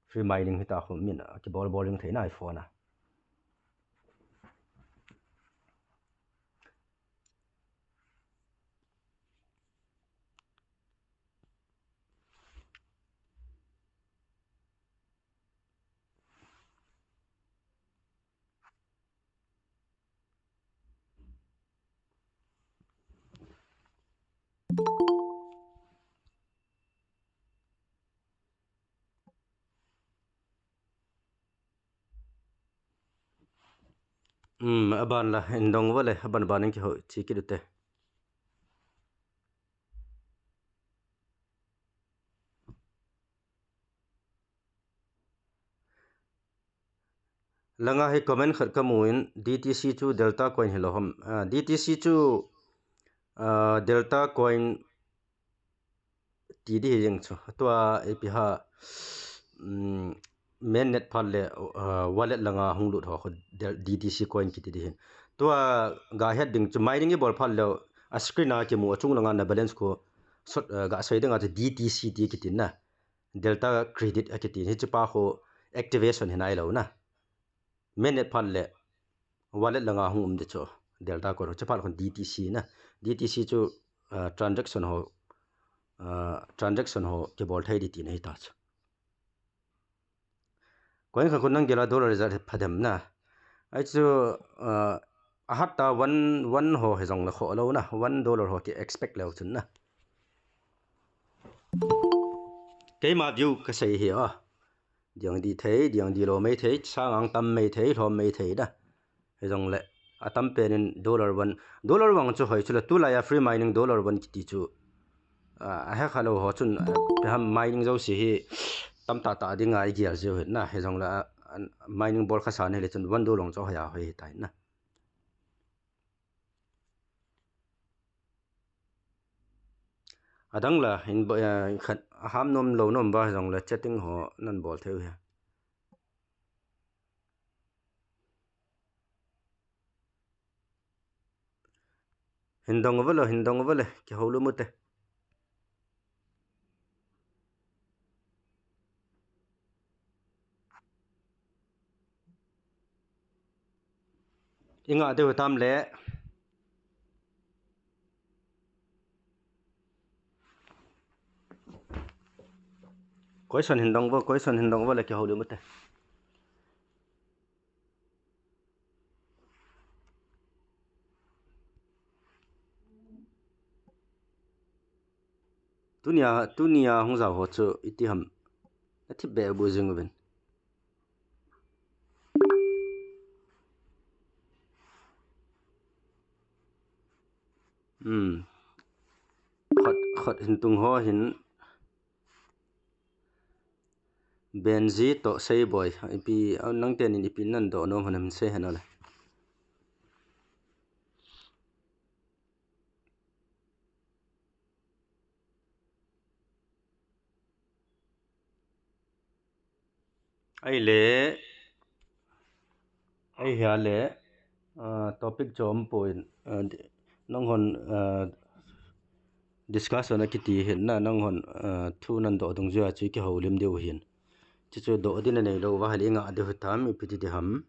Free mining hita khu min a kibol bol jing thei nai phone a. Um, aban la, hin dong vo le, aban ban in kihou, chi kit u te. Langa hi comment khat kamu in, D T C chu Delta coin hilou ham. Ah, D T C chu, ah, Delta coin ti ding hi jeng chu. Tua ipi ham, um, mainnet phat le, ah, wallet langa hung lut ho khu Del-, D T C coin kiti ding hin. Tua ga het ding chu mining i bol phat le a screen a kimu a chung langa na balance khu sot, ah, ga sei ding a chu D T C ti kiti na. Delta Credit akiti, hiche pa khu activation hi nailou na. Mainnet phat le wallet langa hung um ding chu. Delta coin chu phat khun D T C na. D T C chu, ah, transaction ho, ah, transaction ho kibol thei ding tina hita chu. Koi khat khun nang gel a dollar ijat pha dem na. Ahi chu, ah, ahat ta one, one ho hijongle khoh lou na, one dollar ho ki expect leu chun na. Keima view kasei hi a. Diang di thei, diang di lou mei thei, sang ang tam mei thei, lhom mei thei da. Hijongle, atam pen in dollar one, dollar one chu hoi chule, tulai a free mining dollar one kiti chu, ah, ahe kha lou ho chun, ah, ipi ham mining jouse hi tamtah tah ding a igel jiu hin na, hijongle, ah, an, mining bol khasa na hile chun one dollar chu hoi a hoi hitai na. Adang la, in bo-, eh, khat, aham nom lou nom ba jongle chatting ho nan bol thei u hi. Hin dong uva le, hin dong uva le, kihoulim u te. I ngah diu tam le. Question hin dong uva, question hin dong uva le kihoulim u te. Tunia, tunia hung jao ho chu iti ham. Athip be bu jing uvin. Hmm. Khot, khot hin tung ho hin. Benji to sei boi. Ipi, ah, nang tenin ipi nan do nom ham sei hen ole. Ahile, ahile, ah, topic chu um poi, ah, di-, nang hon, ah, discussion a kiti hin na, nang hon, ah, thu nan do dungjuia chu kihoulim diu hin. Chuchu do ding a neilou va hile i ngah diu hitam, ipi ti ding ham.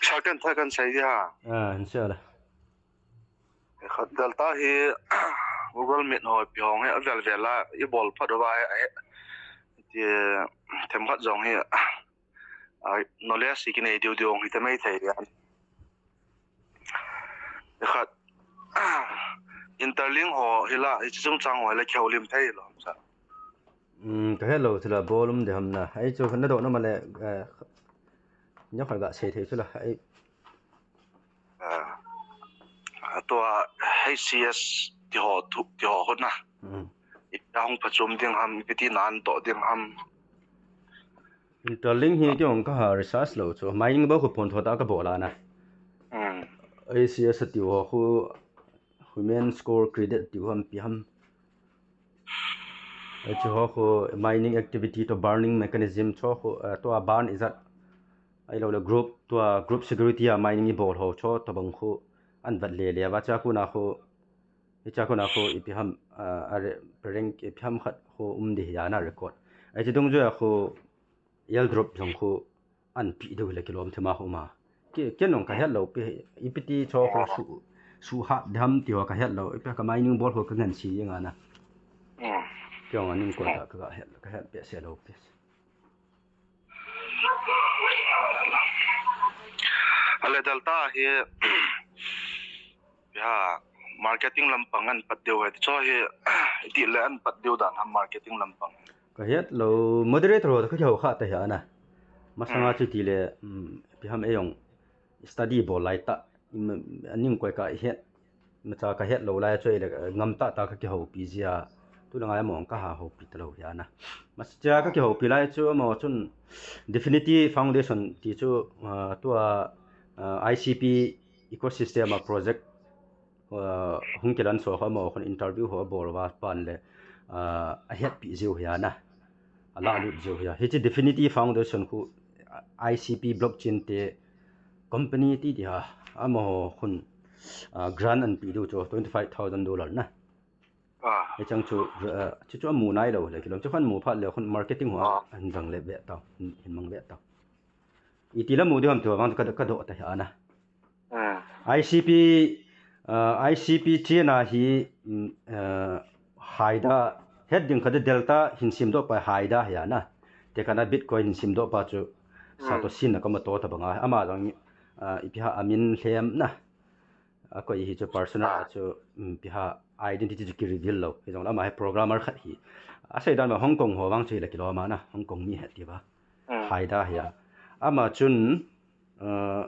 Sa kan tha kan sei dia. Ah, hin sei le. Khat Delta hi Google Meet ho ipi ho nge avel vel a i bol phat uva, eh, ti themkhat jong hi, ah, knowledge hi kinei diu diu hi te mai thei dia. Khat, Interlink ho hi la, hiche chungchang ho hi la kihoulim thei lou ham sa. Hmm, ka het lou chu la bol um ding ham na. Ahi chu na do na ma le, eh, neo khat ga sei thei chu la. Ahi. Ah, tua H C S ti ho thu, ti ho hot na. Hmm. Ita hung phachom ding ham, ipi ti nan to ding ham. Interlink hi kei jong ka ha research lou chu. Mining bou khu phone tho ta ka bol a na. Hmm. H C S a ti ho khu human score credit ti ham pi ham. Hiche ho khu mining activity to burning mechanism chu khu, eh, tua burn ijat. Ahilou le group, tua group security a mining i bol ho chu tobang khu an vet le le va chu khu na khu Hiche a kona khu ipi ham, ah, a re-, rank ipi ham khat khu um ding hi a na record. Ahi chu dungjuia khu airdrop jong khu an pe diu hile kilom thei ma khu ma. Kei, kei jong ka het lou pi, ipi ti chu khu su, suhat ding ham ti ho ka het lou. Ipi ka mining bol khu ka ngen si jeng a na. Hmm. Kei jong aning kon ta ka het, ka het behseh lou pi. Ale Delta hi, ha, marketing lampang an pat diu hai, chu hi, iti le an pat diu dan ham marketing lampang. Ka het lou, moderator ho ka kihou kha ta hi a na. Masanga Hmm. chu ti le, um, ipi ham ei jong study bol lai ta, im, aning koi ka het, macha ka het lou lai chu ile, ngam tah tah ka kihoupi jia, tu langa amaho ka ha houpi ta lou hi a na. Macha ka kihoupi lai chu amaho chun Definity Foundation ti chu, ah, tua, ah, I C P ecosystem a project, ah, hung kilan so kha amaho khun interview ho abol uva pan le, ah, a hetpi jiu hi a na. A la lut jiu hi a. Hiche Definity Foundation khu I C P blockchain te company ti ti ha. Amaho khun, ah, grant an pe diu chu twenty five thousand dollar na. Ah. Hichang chu, ah, chu chu amu nai lou le kilom. Chu khan mu phat le khun marketing ho Ah. an jang le ve tau, hin mang ve tau. Iti la mu diu ham ti ho vang chu ka, ka do ta hi a na. Hmm. I C P, ah, I C P china hi, mm, ah, haida het ding khat chu Delta hin simdoh pa Haida hi a na. Tekahna Bitcoin hin simdoh pa chu Satoshi Nakamoto tabang a. Ama jong, ah, ipi ham amin lhem na. Akoi hi chu personal a chu, um, ipi ham identity chu ki reveal lou. Hijongle ama hi programmer khat hi. Asei dan ma Hong Kong ho vang chu hile kilom a na. Hong Kong mi ahi tia. Haida hi a. Ama chun, uh,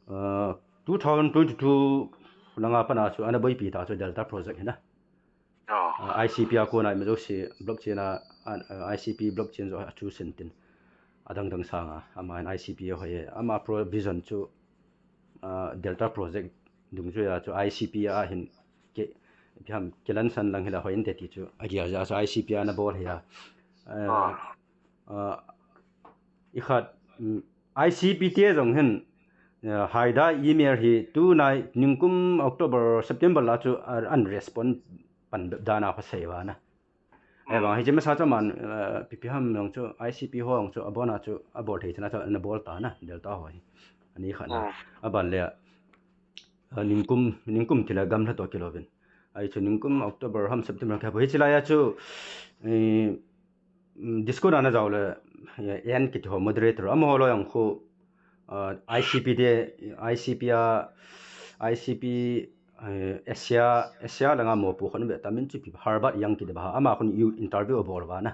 uh, two thousand twenty-two langa pat a chu ana boipi ta chu Delta Project hi na. Ah, I C P a kona ima jouse blockchain a, ah, I C P blockchain joh a chu sentin. Adang dang sanga, ama hin I C P a hoi e. Ama pro vision chu, ah, Delta Project dungjuia chu I C P a hin ke, ipi ham, kilansan lang hila hoi inte ti chu. Agel jeh a chu I C P a ana bol hi a. Ah, ah, ikhat, mm, I C P te jong hin, eh, Haida email hi tunai ningkum October, September la chu, ah, an respond pan bep dan a kho sei uva na. Ahivang hiche masa chu aman, eh, ipi ipi ham jong chu I C P ho jong chu abon a chu abol thei chana chu ana bol ta na, Delta ho hi. Ani khat na. Aban le, eh, ningkum, ningkum tile gamla toh kilouvin. Ahi chu ningkum October ham September kha bo. Hiche laiya chu, eh, mm, Discord a ana jao le, eh, en kiti ho moderator. Amaho loi jong khu, ah, I C P te, I C P a, I C P, eh, Asia, Asia langa mopo khat um ve ta min chu ipi Harvard Young kiti ba. Ama khun interview abol uva na.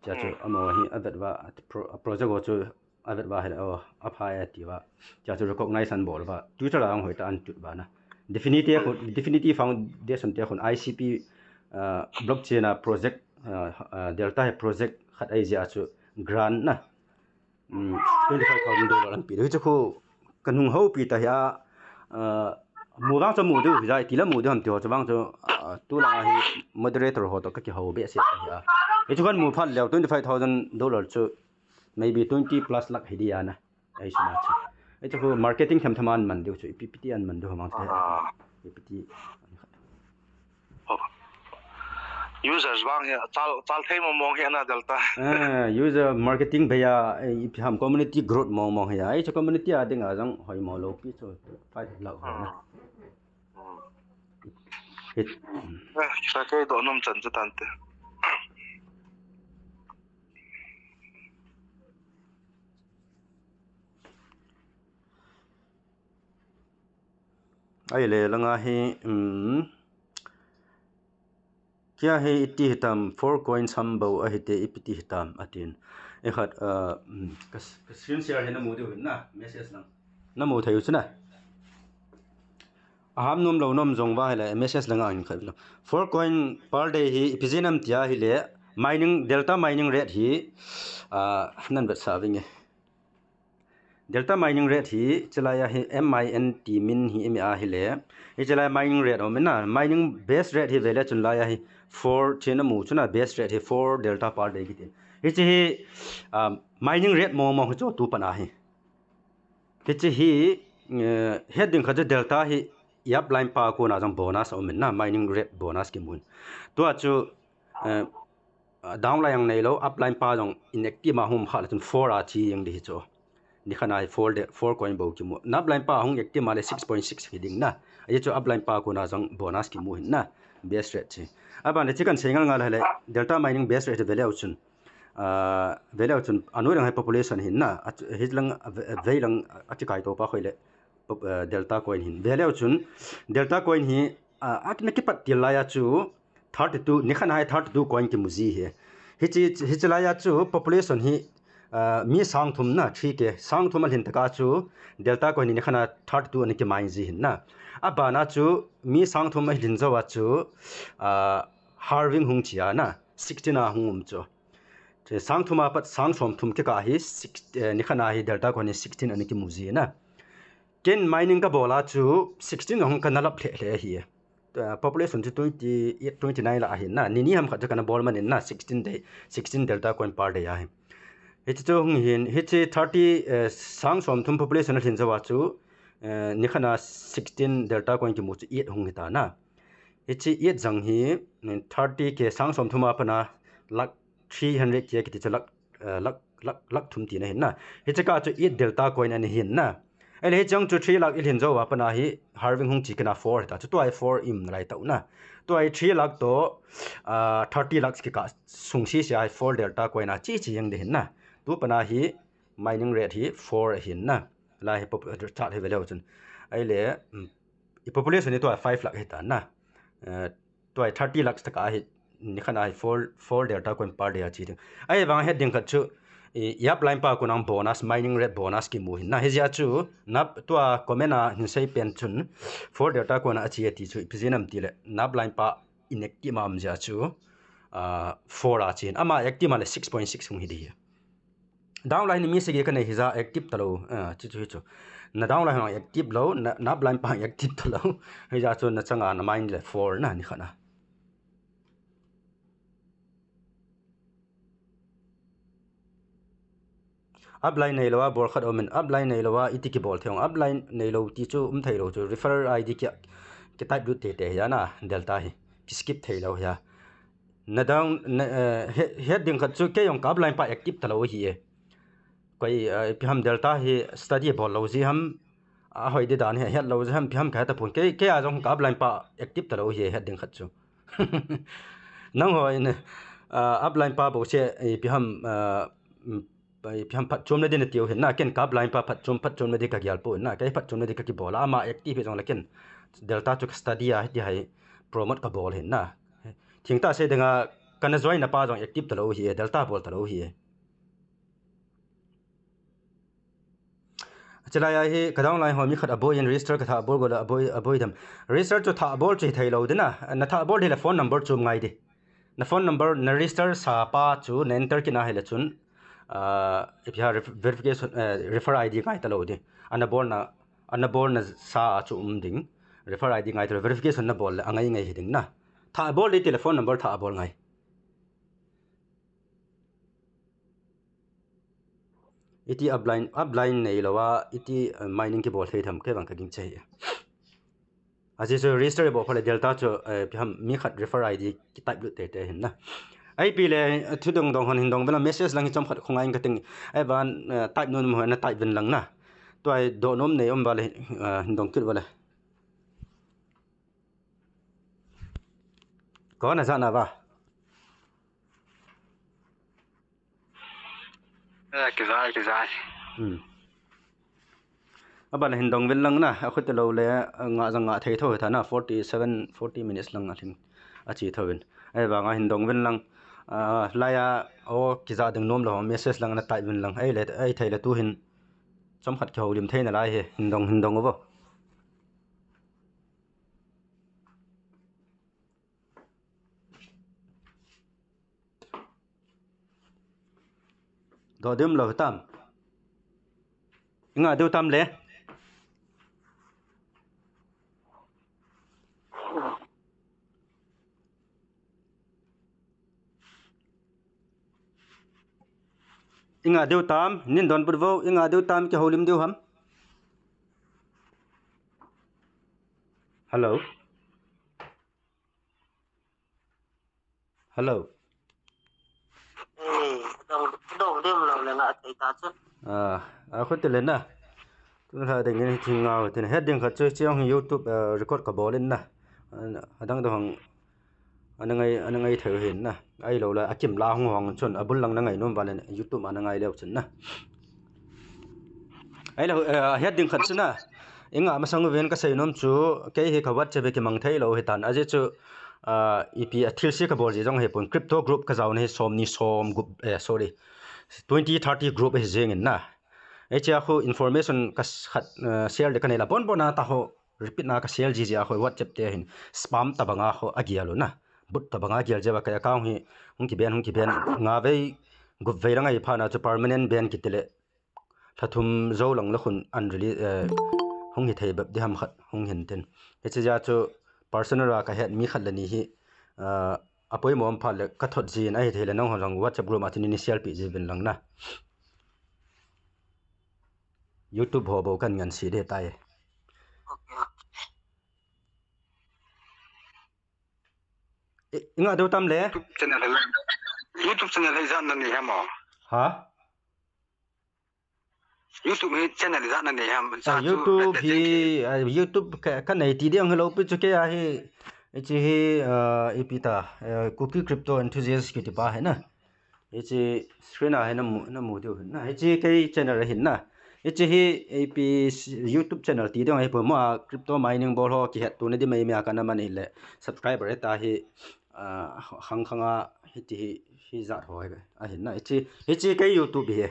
Chua chu amaho hi avet uva, a pro-, a project ho chu avet uva hile, oh, apha e ati uva. Chua chu recognize ana bol uva. Twitter a jong hoitah a ana tut uva na. Definity khun, Definity Foundation te khun I C P, ah, blockchain a project, ah, ah, Delta hi project khat ahi jeh a chu grant na. Mm, twenty-five thousand dollar ana pe diu. Hichu khu kanung houpi ta hi a, ah, mu vang chu mu diu, hijat tile mu diu ham ti ho chu vang chu, ah, tulai hi moderator ho toh kakihou behseh ta hi a. Hichu kamu phat leh twenty-five thousand dollar chu maybe twenty plus lakh hi dia na. Ahi suna chu. Hichu khu marketing them them a ana man diu chu, ipi ipi ti ana man diu ham vang chu. Ipi ti. Users vang hi, chal, chal thei mong mong hi ana Delta. Ah, user marketing bei a, eh, ipi ham community growth mong mong hi a. Hichu community a dinga jong hoi mo lou pi chu. Five lakh ho na. Hit. Eh, sa kei doh nom chan chu tante. Ahile langa hi, um, kei a hi iti hitam, four coins ham bou ahi te ipi ti hitam atin. Ikhat, uh, um, ka, ka screen share hi namu diu hin na, message lang. Namu thei u chu na. Aham nom lou nom jong uva hile, message langa hin khat. Four coin per day hi, ipi jeh ham tia hile, mining, Delta mining rate hi, ah, nan vetsah vinge. Delta mining rate hi, chulai a hi, M I N T min hi, M I ahile. Hi chulai mining rate um na, mining base rate hi vele chun lai a hi, four, chena mu chuna base rate hi, four Delta per day kiti. Hiche hi, ah, mining rate mong mong hi chu tu pan a hi. Hiche hi, eh, het ding khat chu Delta hi, i upline pa kona jong bonus aum in na, mining rate bonus kimu in. Tua chu, eh, downline jong neilou, upline pa jong inactive a hung um kha le chun four a chi jeng di hi chu. Nikhat a hi four de, four coin bou kimu. Na upline pa hung active a le six point six hi ding na. Ahi chu upline pa kona jong bonus kimu hin na. Base rate chi. Aban le chi kan sei ngal ngal le Delta mining base rate vele u chun. Ah, vele u chun, anoi lang hi population hin na, a, hi lang, a ve-, vei lang, a chi kai to pa khoi le, pop-, eh, Delta coin hin. Vele u chun, Delta coin hi, ah, a na kipat til lai a chu, thirty-two, nikhat a hi thirty-two coin kimu ji hi. Hichi, hichi lai a chu, population hi, ah, mi sang thum na, three K, sang thum a lhin taka chu, Delta coin hi nikhat a thirty-two ana kimai ji hin na. Aban a chu, mi sang thum a lhin jou a chu, ah, halving hung chi a na, sixteen a hung um chu. Chu sang thum a pat sang som thum kikah hi six, eh, nikhat a hi Delta coin hi sixteen ana kimu ji na. Ken mining ka bol a chu sixteen jong kana lap lheh lheh ahi. Eh, population chu twenty-eight, twenty-nine lah ahi na. Ni ni ham khat chu kana bol man in na sixteen day, sixteen Delta coin per day ahi. Hichi chu hung hin, hichi thirty, eh, sang som thum population a lhin jou a chu, eh, nikhat a sixteen Delta coin kimu chu eight hung hi ta na. Hichi eight jang hi, mm, thirty K sang som thum a pat a lakh three hundred K kiti chu lakh, eh, lakh, lakh, lakh thum tina hin na. Hichi kah chu eight Delta coin ana hin na. Ahile hiche chu three lakh ilhin jou a pat na hi halving hung chi kit na four ta chu tua hi four i um nalai tau na. Tua hi three lakh to, ah, thirty lakh kikah sung sese a hi four delta coin a chi chi jeng ding ahin na. Tu pat na hi mining rate hi four ahin na. Lai hi pop-, chart hi ve leu chun. Ahile, um, i population hi tua five lakh hi ta na. Eh, tua hi thirty lakh tah a hi, nikhat a hi four, four delta coin per day a chi ding. Ahivang het ding khat chu, i, i upline pa kon a bonus, mining rate bonus kimu ahin na. Hijeh a chu, na, tua comment a hin sei pen chun, four delta coin a chi e ti chu, ipi jeh ham tile, na upline pa inactive a um jeh a chu, ah, four a chi ahin. Ama active a le six point six hung hi ding ahi. Downline mi sagi kanei hijeh a active talou, ah, chu chu hi chu. Na downline hung active lou, na, na upline pa active talou. Hijeh a chu na chang a na mining le four na nikhat a. Upline neilou a bol khat um in, upline neilou a iti kibol thei ham, upline neilou ti chu um thei lou chu, referral I D ki, ki type lut tei tei ahi na, delta hi, ki skip thei lou ahi. Na down, na, eh, he, het ding khat chu, kei jong ka upline pa active talou ahi e. Koi, eh, ipi ham delta hi study bol lou jeh ham, ahoi ding dan hi het lou jeh ham, ipi ham ka he tapon. Kei, kei a jong ka upline pa active talou ahi e, het ding khat chu. Nangho in, eh, upline pa bou chu, eh, ipi ham, eh, mm, ipi ham phatchomna ding na tiu ahin na, ken ka upline pa phatchom, phatchomna ding ka gel poi na, kei phatchomna ding ka kibol a, ama active hi jong le ken delta chu ka study a, hiti hi promote ka bol ahin na. Thengtah sei ding a, kana join na pa jong active talou ahi e, delta bol talou ahi e. Achilai a hi, ka downline ho mi khat aboi in register ka thah bol bol a aboi, aboi dem. Register chu thah bol chu hi thei lou ding a, na thah bol ding le phone number chu um ngai ding. Na phone number, na register sa pa chu na enter kit na ahile chun, ah, ipi ham ref-, verification, eh, refer I D ngai talou ding. Ana bolna, ana bolna sa a chu um ding. Refer I D ngai talou, verification na bol le angai ngai hi ding na. Thah bol ding tile phone number thah bol ngai. Iti upline, upline neilou a, iti, eh, mining kibol thei tham kei vang ka ging chai. Ajeh chu register bol phat le delta chu, eh, ipi ham mi khat refer I D ki type lut tei tei ahin na. Ipi le, eh, thudong dong hon hin dong uvin lang message lang hi chomkhat khongai in kating. Ahivang, eh, type nom ho na type uvin lang na. Tua hi doh nom nei um uva le, eh, hin dong kit uva le. Koi na ja na uva. Eh, kijai, kijai. Hmm. Aban hin dong uvin lang na, akhu tilou le, nga jong nga thei tho hi ta na, forty seven, forty minutes lang a lhing, achi tho uvin. Ahivang a hin dong uvin lang, ah, lai a, o, kija ding nom lou, message lang na type uvin lang. Ahile, ahithei le tu hin, chomkhat kihoulim thei nalai hi, hin dong, hin dong uvo. Doh ding um lou tam. I ngah diu tam le. I ngah diu tam, nin donbut vo, i ngah diu tam, kihoulim diu ham. Hello. Hello. Eh, dong, dong, dong, lo le nga thei ta chu. Ah, a khu ti le na. Tu la ding ni thing ngau tin. Het ding khat chu, chu hi YouTube, eh, record ka bol in na. Ah, adang dong hang. Ana ngai, ana ngai thei hin na. Ahilou le, akim la hung hong chun, abul lang na ngai nom uva le, YouTube a na ngai leu chun na. Ahilou, eh, het ding khat chu na. I ngah masang uvin ka sei nom chu, kei hi ka WhatsApp hi kimang thei lou hi tan. Ajeh chu, ah, ipi a thil se ka bol ji jong hi pon. Crypto group ka jaona hi som ni som gup, eh, sorry. Twenty, thirty group hi jing in na. Hiche a khu information ka s-, khat, eh, share le ka nei la bon bon a ta ho. Repeat na ka share ji ji a khu WhatsApp te hin spam tabang a khu a gel u na. But tabang a gel jeh a ka account hi hung ki ban, hung ki ban. Nga vei, gup vei lang ahi phat na chu permanent ban kiti le. Lha thum jou lang le khun unrelease, eh, hung hi thei bep di ham khat hung hin tin. Hiche jeh a chu personal a ka het mi khat le ni hi, eh, a poimo um phat le ka thot jin ahi thei le nangho jong WhatsApp group a chu nin share pi ji uvin lang na. YouTube ho bou kan ngan si de tai. I, i ngah diu tam le? YouTube channel hi, YouTube channel hi ijat na nei ham o? Ha? YouTube hi channel ijat nanei ham? Ah, YouTube hi, ah, YouTube ka, kanei ti ding hilou pi chu kei a hi, hiche hi, ah, ipi ta, eh, Kuki Crypto Enthusiast kiti pa hi na. Hiche screen a hi namu, namu diu hin na. Hiche kei channel ahin na. Hiche hi ipi YouTube channel ti ding ahi poi, ama crypto mining bol ho kihet tuna di mai mai a kana man hile subscriber ta hi, ah, khang khang a hiti hi, hijat ho hi ahin na. Hiche, hiche kei YouTube hi.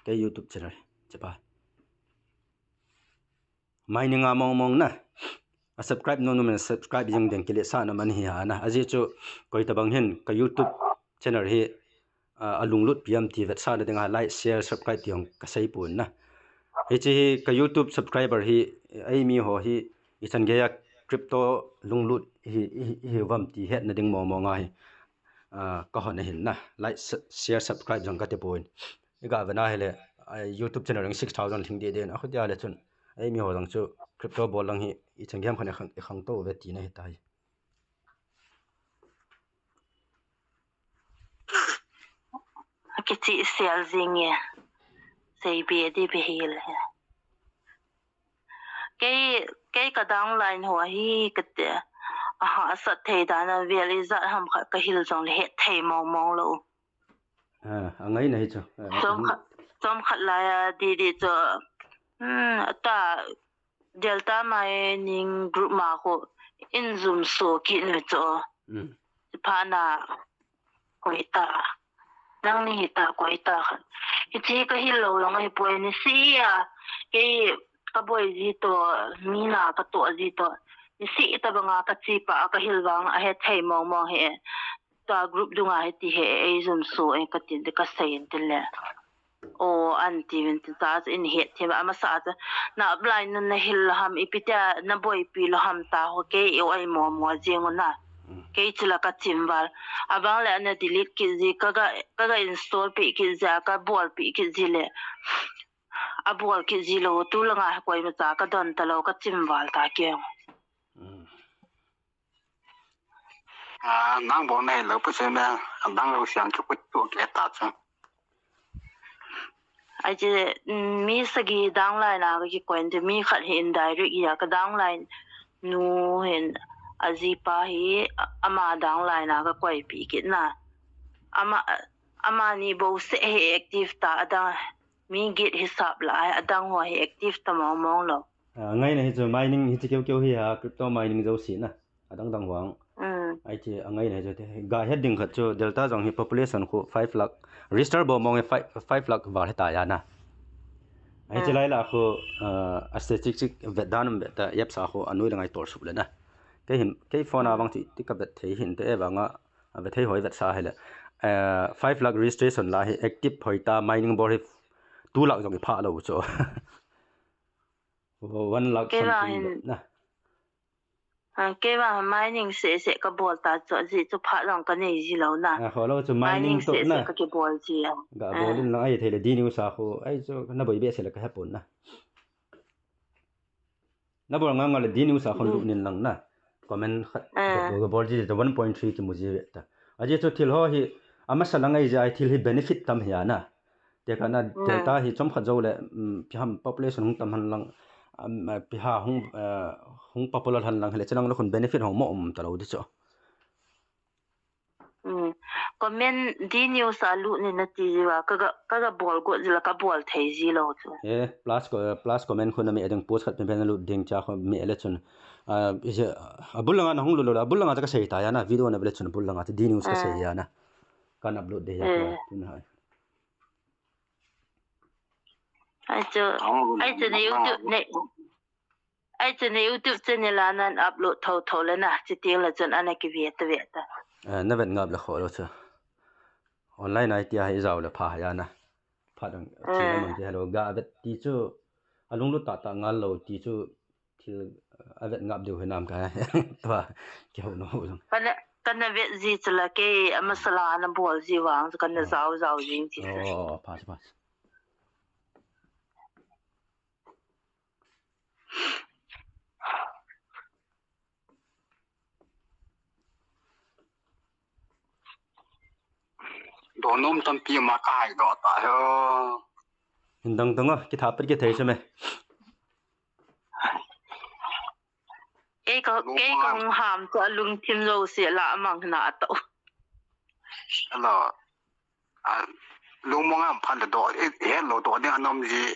Kei YouTube channel. Chepa. Mining a mong mong na. A subscribe nom nom in subscribe jing ding kiletsahna man hi a na. Ajeh chu koi tabang hin ka YouTube channel hi, ah, alunglut pi am ti vetsahna dinga like, share, subscribe ti jong kasei pon na. Hiche hi ka YouTube subscriber hi, eimi ho hi, ichan geiya crypto lunglut hi, hi, hi vam ti hetna ding mong mong a hi, ah, kahon ahin na. Like, s-, share, subscribe jong kati pon. Iga vena hile, ah, YouTube channel jong six thousand lhing deh deh na. Akhutia le chun, eimi ho jong chu crypto bol lang hi, ichan geiya khan ikhang, ikhangtou ve tina ahitai. Kichihsel jing e. Seibe di be hile. Kei, kei ka downline ho hi kati, ahahsat thei dan a vel ijat ham khat kahil jongle het thei mong mong lou. Ah, angaina hi chu. Ah, chomkhat, chomkhat lai a di di chu. Hmm, ata Delta Mining Group ma khu in jumso kit nu chu. Hmm. Pha na koi ta. Nangni hita koi ta khat. Hiche kahil lou lang ahipoi, niseh a. Kei kaboi ji toh, mi na katoh ji toh. Niseh tabanga kachepa a kahil vang ahet thei mong mong hi. Tua group dunga hiti hi, ei jumso e katin ti kasei in tin le. O, anti vin tin ta chu in het thim, amasa chu. Na upline nun nahil lou ham, ipi tia naboipi lou ham ta ho, kei i oi mo mo jing u na. Mm. Kei chu la kachim val. Abang le ana delete kit ji, kaga, kaga install pi kit ji, kabol pi kit ji le. Abol kit ji lou, tu langa koimacha kadon talou, kachim val ta kei. Mm. Ah, nang bol nahil lou pu chu me, adang lou siang chu kut tu ke ta chu. Ahi chu, mm, mi sagi downline a kakikoi in, mi khat hi indirect a ka downline nu hin ajipa hi ama downline a kakoipi kit na. Ama, amani bouseh hi active ta, adang mi get hisap la, adang ho hi active ta mong mong lou. Ah, ngaina hi chu mining hiche keu keu hi a, crypto mining jouse na. Adang dang vang. Mm. Ahi chu, angaina hi chu te. Ga het ding khat chu Delta jong hi population khu five lakh, register bol mong e five, five lakh val hita ya na. Ahi chu lai la khu, ah, a statistic vet dan um vet ta, yep sa khu anoi la ngai tol sup le na. Kei hin, kei phone a vang chu ti ka vet thei hin te e vang a, a vet thei hoi vet sa hile. Eh, five lakh registration la hi active hoi ta mining bol hi two lakh jong i pha lou chu. One lakh something vet na. Ah, kei vang mining seh seh kabol ta chu, ajeh chu phat jong kanei ji lou na. Ah, kholou chu mining to seh seh na. Kakibol ji a. Ga bol in lang ahi thei le D News a khu, ahi chu naboi behseh le kahepon na. Nabol ngal ngal le D News a khun lut nin lang na. Comment khat. Ah. Ga bol ji ta one point three kimu ji ve ta. Ajeh chu thil ho hi, amasa lang ahi jeh a thil hi benefit tam hi a na. Tekah na, mm, Delta hi chomkhat jou le, mm, ipi ham population hung tam hen lang, um, eh, ipi ham hung, eh, hung popular hen lang hile, chuleh lang le khun benefit ho mo um talou di chu. Mm. Comment D News a lut nin nati ji uva, kaga, kaga bol got ji la kabol thei ji lou chu. Eh, plus co-, plus comment khu name ding, post khat pen pen nalut ding cha khu me le chun. Ah, ije, abul langa nahung lut lou le, abul langa cha kasei ta ya na, video na ve le chun abul langa cha D News kasei ya na. Kan upload de ya, eh, ka, tun hai. Ahi chu, ahi chu na YouTube ne, ahi chu na YouTube channel a nan upload tho tho le na, chuteng le chun ana kive ta ve ta. Eh, na vet ngap le kholou chu. Online a itia hi jao le pha ya na. Phat ang, eh, chi na mang ti hello, ga vet ti chu, alunglut tah tah ngal lou ti chu, thil, a vet ngap diu hinam ka. Tua, kihou nom u jong. Kana, kana vet ji chu la kei, amasa la ana bol ji vang chu kana jao jao jing ji chu. Oh, pha, pha. Donom tampi ma kahai doh ta ho. Hin dang dang a, kitha pet kithei chu me. Kei ka, kei ka hung ham chu alungthim jouse la amang na to. Hello. A, lungmong a um phat le do, e, hello do, ding anom ji.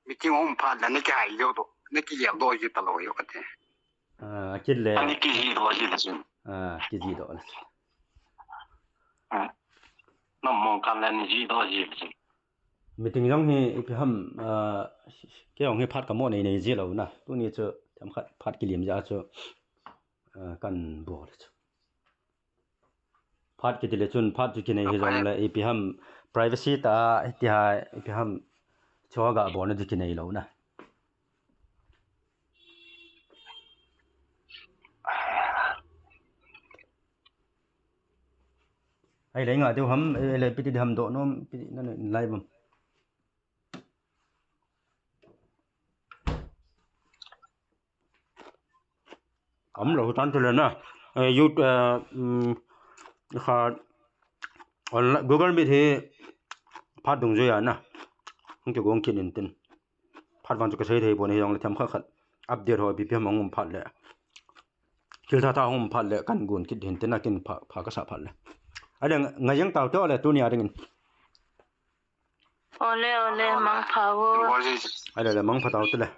Meeting um phat le, ni kihai jo do, ni kigel do ji talou jo kati. A, kit le. Ani kiji do ji le sin. A, kiji do le. A. Nom mong kan le ni ji do ji le sin. Meeting jong hi ipi ham, a, kei jong hi phat kamo nei nei ji lou na. Tuni chu themkhat phat kilim ja chu, a, kan bol chu. Phat kiti le chun phat chu kinei hi jong le ipi ham privacy ta, iti ha ipi ham chu ga bol na chu kinei lou na. Ai le nga deu ham, ai le piti ham do nom, piti na lai bam. Am lo tan tu le na. Eh, you, eh, mm, kha, online, Google Meet hi phat dung jui a na. Hung kigong kit in tin. Phat vang chu kasei thei pon, hijong le themkhat khat update ho ipi ham hung um phat le. Thil tha tha hung um phat le kan gon kit hin tin, akin pha, pha kasa phat le. Ale ngai jeng tau te ole tuni a dingin. Ole, ole, mangpha o. Ale le mangpha tau te le.